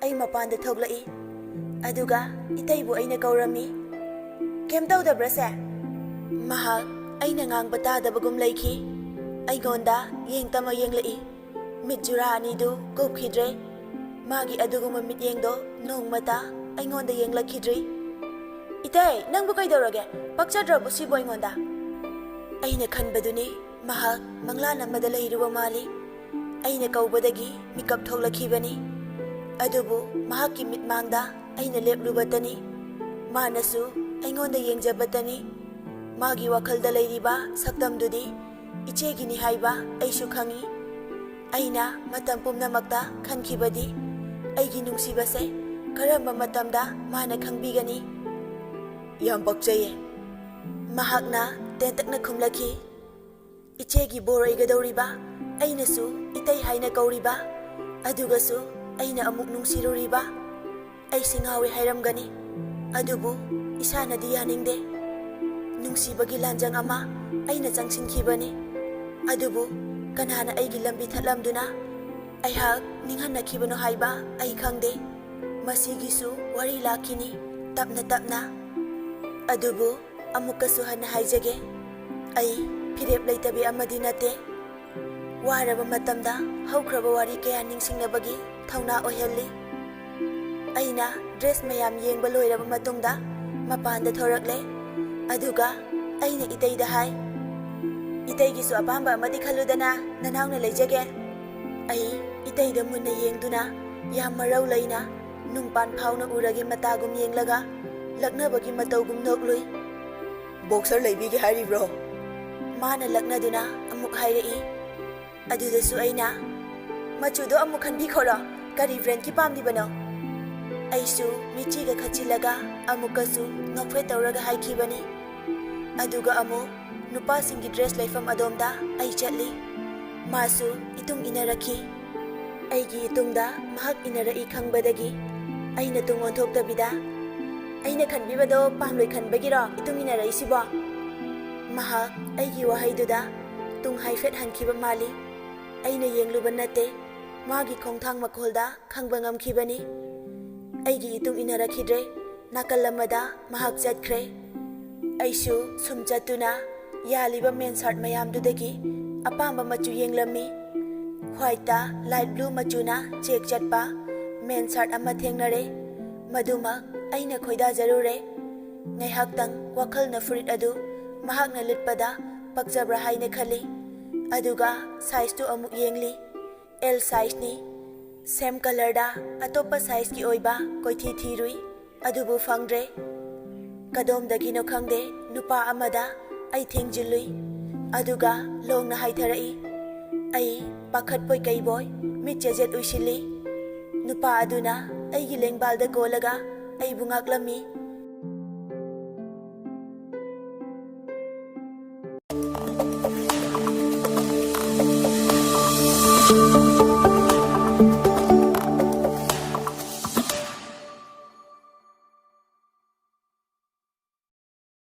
ꯑꯩ ꯃꯄꯥꯟꯗ ꯊꯣꯛꯂꯛꯏ꯫ ꯑꯗꯨꯒ ꯏꯇꯩꯕꯨ ꯑꯩꯅ ꯀꯧꯔꯝꯃꯤ꯫ "ꯀꯩꯝ ꯇꯧꯗꯕ꯭ꯔꯥ ꯁꯦ?" ꯃꯍꯥꯛ ꯑꯩꯅ ꯉꯥꯡꯕ ꯇꯥꯗꯕꯒꯨꯝ ꯂꯩꯈꯤ꯫ ꯑꯩꯉꯣꯟꯗ ꯌꯦꯡꯇꯃꯛ ꯌꯦꯡꯂꯛꯏ꯫ ꯃꯤꯠ ꯖꯨꯔꯥ ꯑꯅꯤꯗꯨ ꯀꯨꯞꯈꯤꯗ꯭ꯔꯦ꯫ ꯃꯥꯒꯤ ꯑꯗꯨꯒꯨꯝꯕ ꯃꯤꯠꯌꯦꯡꯗꯣ ꯅꯣꯡꯃꯇ ꯑꯩꯉꯣꯟꯗ ꯌꯦꯡꯂꯛꯈꯤꯗ꯭ꯔꯤ꯫ "ꯏꯇꯩ, ꯅꯪꯕꯨ ꯀꯩꯗꯧꯔꯒꯦ? ꯄꯛꯆꯗ꯭ꯔꯕꯣ ꯁꯤꯕꯨ ꯑꯩꯉꯣꯟꯗ?" ꯑꯩꯅ ꯈꯟꯕꯗꯨꯅꯤ, ꯃꯍꯥꯛ ꯃꯪꯂꯥꯟ ꯑꯃꯗ ꯂꯩꯔꯨꯕ ꯃꯥꯜꯂꯤ꯫ ꯑꯩꯅ ꯀꯧꯕꯗꯒꯤ ꯃꯤꯀꯞ ꯊꯣꯛꯂꯛꯈꯤꯕꯅꯤ꯫ ꯑꯗꯨꯕꯨ ꯃꯍꯥꯛꯀꯤ ꯃꯤꯠꯃꯥꯡꯗ ꯑꯩꯅ ꯂꯦꯞꯂꯨꯕꯇꯅꯤ꯫ ꯃꯥꯅꯁꯨ ꯑꯩꯉꯣꯟꯗ ꯌꯦꯡꯖꯕꯇꯅꯤ꯫ ꯃꯥꯒꯤ ꯋꯥꯈꯜꯗ ꯂꯩꯔꯤꯕ ꯁꯛꯇꯝꯗꯨꯗꯤ ꯏꯆꯦꯒꯤꯅꯤ ꯍꯥꯏꯕ ꯑꯩꯁꯨ ꯈꯪꯏ꯫ ꯑꯩꯅ ꯃꯇꯝ ꯄꯨꯝꯅꯃꯛꯇ ꯈꯟꯈꯤꯕꯗꯤ, ꯑꯩꯒꯤ ꯅꯨꯡꯁꯤꯕꯁꯦ ꯀꯔꯝꯕ ꯃꯇꯝꯗ ꯃꯥꯅ ꯈꯪꯕꯤꯒꯅꯤ? "ꯌꯥꯝ ꯄꯛꯆꯩꯌꯦ꯫" ꯃꯍꯥꯛꯅ ꯇꯦꯟꯇꯛꯅ ꯈꯨꯝꯂꯛꯈꯤ꯫ ꯏꯆꯦꯒꯤ ꯕꯣꯔ ꯑꯣꯏꯒꯗꯧꯔꯤꯕ, ꯑꯩꯅꯁꯨ ꯏꯇꯩ ꯍꯥꯏꯅ ꯀꯧꯔꯤꯕ, ꯑꯗꯨꯒꯁꯨ ꯑꯩꯅ ꯑꯃꯨꯛ ꯅꯨꯡꯁꯤꯔꯨꯔꯤꯕ꯫ ꯑꯩꯁꯦ ꯉꯥꯎꯏ ꯍꯥꯏꯔꯝꯒꯅꯤ, ꯑꯗꯨꯕꯨ ꯏꯁꯥꯅꯗꯤ ꯌꯥꯅꯤꯡꯗꯦ꯫ ꯅꯨꯡꯁꯤꯕꯒꯤ ꯂꯥꯟꯖꯪ ꯑꯃ ꯑꯩꯅ ꯆꯪꯁꯤꯟꯈꯤꯕꯅꯤ, ꯑꯗꯨꯕꯨ ꯀꯅꯥꯅ ꯑꯩꯒꯤ ꯂꯝꯕꯤ ꯊꯠꯂꯝꯗꯨꯅ ꯑꯩꯍꯥꯛ ꯅꯤꯡꯍꯟꯅꯈꯤꯕꯅꯣ ꯍꯥꯏꯕ ꯑꯩ ꯈꯪꯗꯦ꯫ ꯃꯁꯤꯒꯤꯁꯨ ꯋꯥꯔꯤ ꯂꯥꯛꯈꯤꯅꯤ ꯇꯞꯅ ꯇꯞꯅ꯫ ꯑꯗꯨꯕꯨ ꯑꯃꯨꯛꯀꯁꯨ ꯍꯟꯅ ꯍꯥꯏꯖꯒꯦ, ꯑꯩ ꯐꯤꯔꯦꯞ ꯂꯩꯇꯕꯤ ꯑꯃꯗꯤ ꯅꯠꯇꯦ꯫ ꯋꯥꯔꯕ ꯃꯇꯝꯗ ꯍꯧꯈ꯭ꯔꯕ ꯋꯥꯔꯤ ꯀꯌꯥ ꯅꯤꯡꯁꯤꯡꯅꯕꯒꯤ ꯊꯧꯅꯥ ꯑꯣꯏꯍꯜꯂꯤ꯫ ꯑꯩꯅ ꯗ꯭ꯔꯦꯁ ꯃꯌꯥꯝ ꯌꯦꯡꯕ ꯂꯣꯏꯔꯕ ꯃꯇꯨꯡꯗ ꯃꯄꯥꯟꯗ ꯊꯣꯔꯛꯂꯦ꯫ ꯑꯗꯨꯒ ꯑꯩꯅ ꯏꯇꯩꯗ ꯍꯥꯏ, "ꯏꯇꯩꯒꯤꯁꯨ ꯑꯄꯥꯝꯕ ꯑꯃꯗꯤ ꯈꯜꯂꯨꯗꯅ, ꯅꯅꯥꯎꯅ ꯂꯩꯖꯒꯦ꯫" ꯑꯩ ꯏꯇꯩꯗ ꯃꯨꯟꯅ ꯌꯦꯡꯗꯨꯅ ꯌꯥꯝ ꯃꯔꯧ ꯂꯩꯅ ꯅꯨꯡꯄꯥꯟ ꯐꯥꯎꯅ ꯎꯔꯒꯦ ꯃꯇꯥꯒꯨꯝ ꯌꯦꯡꯂꯒ ꯂꯛꯅꯕꯒꯤ ꯃꯇꯧꯒꯨꯝ ꯅꯣꯛꯂꯨꯏ꯫ "ꯕꯣꯛꯁꯔ ꯂꯩꯕꯤꯒꯦ ꯍꯥꯏꯔꯤꯕ꯭ꯔꯣ?" ꯃꯥꯅ ꯂꯛꯅꯗꯨꯅ ꯑꯃꯨꯛ ꯍꯥꯏꯔꯛꯏ꯫ ꯑꯗꯨꯗꯁꯨ ꯑꯩꯅ, "ꯃꯆꯨꯗꯣ ꯑꯃꯨꯛ ꯈꯟꯕꯤꯈꯣꯔꯣ, ꯀꯔꯤ ꯕ꯭ꯔꯦꯟꯒꯤ ꯄꯥꯝꯂꯤꯕꯅꯣ?" ꯑꯩꯁꯨ ꯃꯤꯠꯆꯤꯒ ꯈꯠꯆꯤꯜꯂꯒ ꯑꯃꯨꯛꯀꯁꯨ ꯅꯣꯛꯐꯦꯠ ꯇꯧꯔꯒ ꯍꯥꯏꯈꯤꯕꯅꯤ꯫ ꯑꯗꯨꯒ ꯑꯃꯨꯛ ꯅꯨꯄꯥꯁꯤꯡꯒꯤ ꯗ꯭ꯔꯦꯁ ꯂꯩꯐꯝ ꯑꯗꯣꯝꯗ ꯑꯩ ꯆꯠꯂꯤ꯫ ꯃꯥꯁꯨ ꯏꯇꯨꯡ ꯏꯟꯅꯔꯛꯈꯤ꯫ ꯑꯩꯒꯤ ꯏꯇꯨꯡꯗ ꯃꯍꯥꯛ ꯏꯟꯅꯔꯛꯏ ꯈꯪꯕꯗꯒꯤ ꯑꯩꯅ ꯇꯨꯡ ꯑꯣꯟꯊꯣꯛꯇꯕꯤꯗ, "ꯑꯩꯅ ꯈꯟꯕꯤꯕꯗꯣ ꯄꯥꯝꯂꯣꯏ ꯈꯟꯕꯒꯤꯔꯣ ꯏꯇꯨꯡ ꯏꯟꯅꯔꯛꯏꯁꯤꯕꯣ?" ꯃꯍꯥꯛ ꯑꯩꯒꯤ ꯋꯥꯍꯩꯗꯨꯗ ꯇꯨꯡ ꯍꯥꯏꯐꯦꯠ ꯍꯟꯈꯤꯕ ꯃꯥꯜꯂꯤ꯫ ꯑꯩꯅ ꯌꯦꯡꯂꯨꯕ ꯅꯠꯇꯦ, ꯃꯥꯒꯤ ꯈꯣꯡꯊꯥꯡ ꯃꯈꯣꯜꯗ ꯈꯪꯕ ꯉꯝꯈꯤꯕꯅꯤ꯫ ꯑꯩꯒꯤ ꯏꯇꯨꯡ ꯏꯟꯅꯔꯛꯈꯤꯗ꯭ꯔꯦ꯫ ꯅꯥꯀꯜ ꯑꯃꯗ ꯃꯍꯥꯛ ꯆꯠꯈ꯭ꯔꯦ꯫ ꯑꯩꯁꯨ ꯁꯨꯝ ꯆꯠꯇꯨꯅ ꯌꯥꯜꯂꯤꯕ ꯃꯦꯟ ꯁꯥꯔꯠ ꯃꯌꯥꯝꯗꯨꯗꯒꯤ ꯑꯄꯥꯝꯕ ꯃꯆꯨ ꯌꯦꯡꯂꯝꯃꯤ꯫ ꯋꯥꯏꯠꯇ ꯂꯥꯏꯠ ꯕ꯭ꯂꯨ ꯃꯆꯨꯅ ꯆꯦꯛ ꯆꯠꯄ ꯃꯦꯟ ꯁꯥꯔꯠ ꯑꯃ ꯊꯦꯡꯅꯔꯦ꯫ ꯃꯗꯨꯃꯛ ꯑꯩꯅ ꯈꯣꯏꯗꯥꯖꯔꯨꯔꯦ꯫ ꯉꯥꯏꯍꯥꯛꯇꯪ ꯋꯥꯈꯜꯅ ꯐꯨꯔꯤꯠ ꯑꯗꯨ ꯃꯍꯥꯛꯅ ꯂꯤꯠꯄꯗ ꯄꯛꯆꯕ꯭ꯔꯥ ꯍꯥꯏꯅ ꯈꯜꯂꯤ꯫ ꯑꯗꯨꯒ ꯁꯥꯏꯖꯇꯨ ꯑꯃꯨꯛ ꯌꯦꯡꯂꯤ꯫ ꯑꯦꯜ ꯁꯥꯏꯖꯅꯤ꯫ ꯁꯦꯝ ꯀꯂꯔꯗ ꯑꯇꯣꯞꯄ ꯁꯥꯏꯖꯀꯤ ꯑꯣꯏꯕ ꯀꯣꯏꯊꯤ ꯊꯤꯔꯨꯏ, ꯑꯗꯨꯕꯨ ꯐꯪꯗ꯭ꯔꯦ꯫ ꯀꯗꯣꯝꯗꯒꯤꯅꯣ ꯈꯪꯗꯦ, ꯅꯨꯄꯥ ꯑꯃꯗ ꯑꯩ ꯊꯦꯡꯖꯤꯜꯂꯨꯏ, ꯑꯗꯨꯒ ꯂꯣꯡꯅ ꯍꯥꯏꯊꯔꯛꯏ꯫ ꯑꯩ ꯄꯥꯈꯠꯄꯣꯏ ꯀꯩꯕꯣꯏ ꯃꯤꯠ ꯆꯦꯖꯦꯠ ꯎꯏꯁꯤꯜꯂꯤ꯫ ꯅꯨꯄꯥ ꯑꯗꯨꯅ ꯑꯩꯒꯤ ꯂꯦꯡꯕꯥꯜꯗ ꯀꯣꯜꯂꯒ ꯑꯩꯕꯨ ꯉꯥꯛꯂꯝꯃꯤ꯫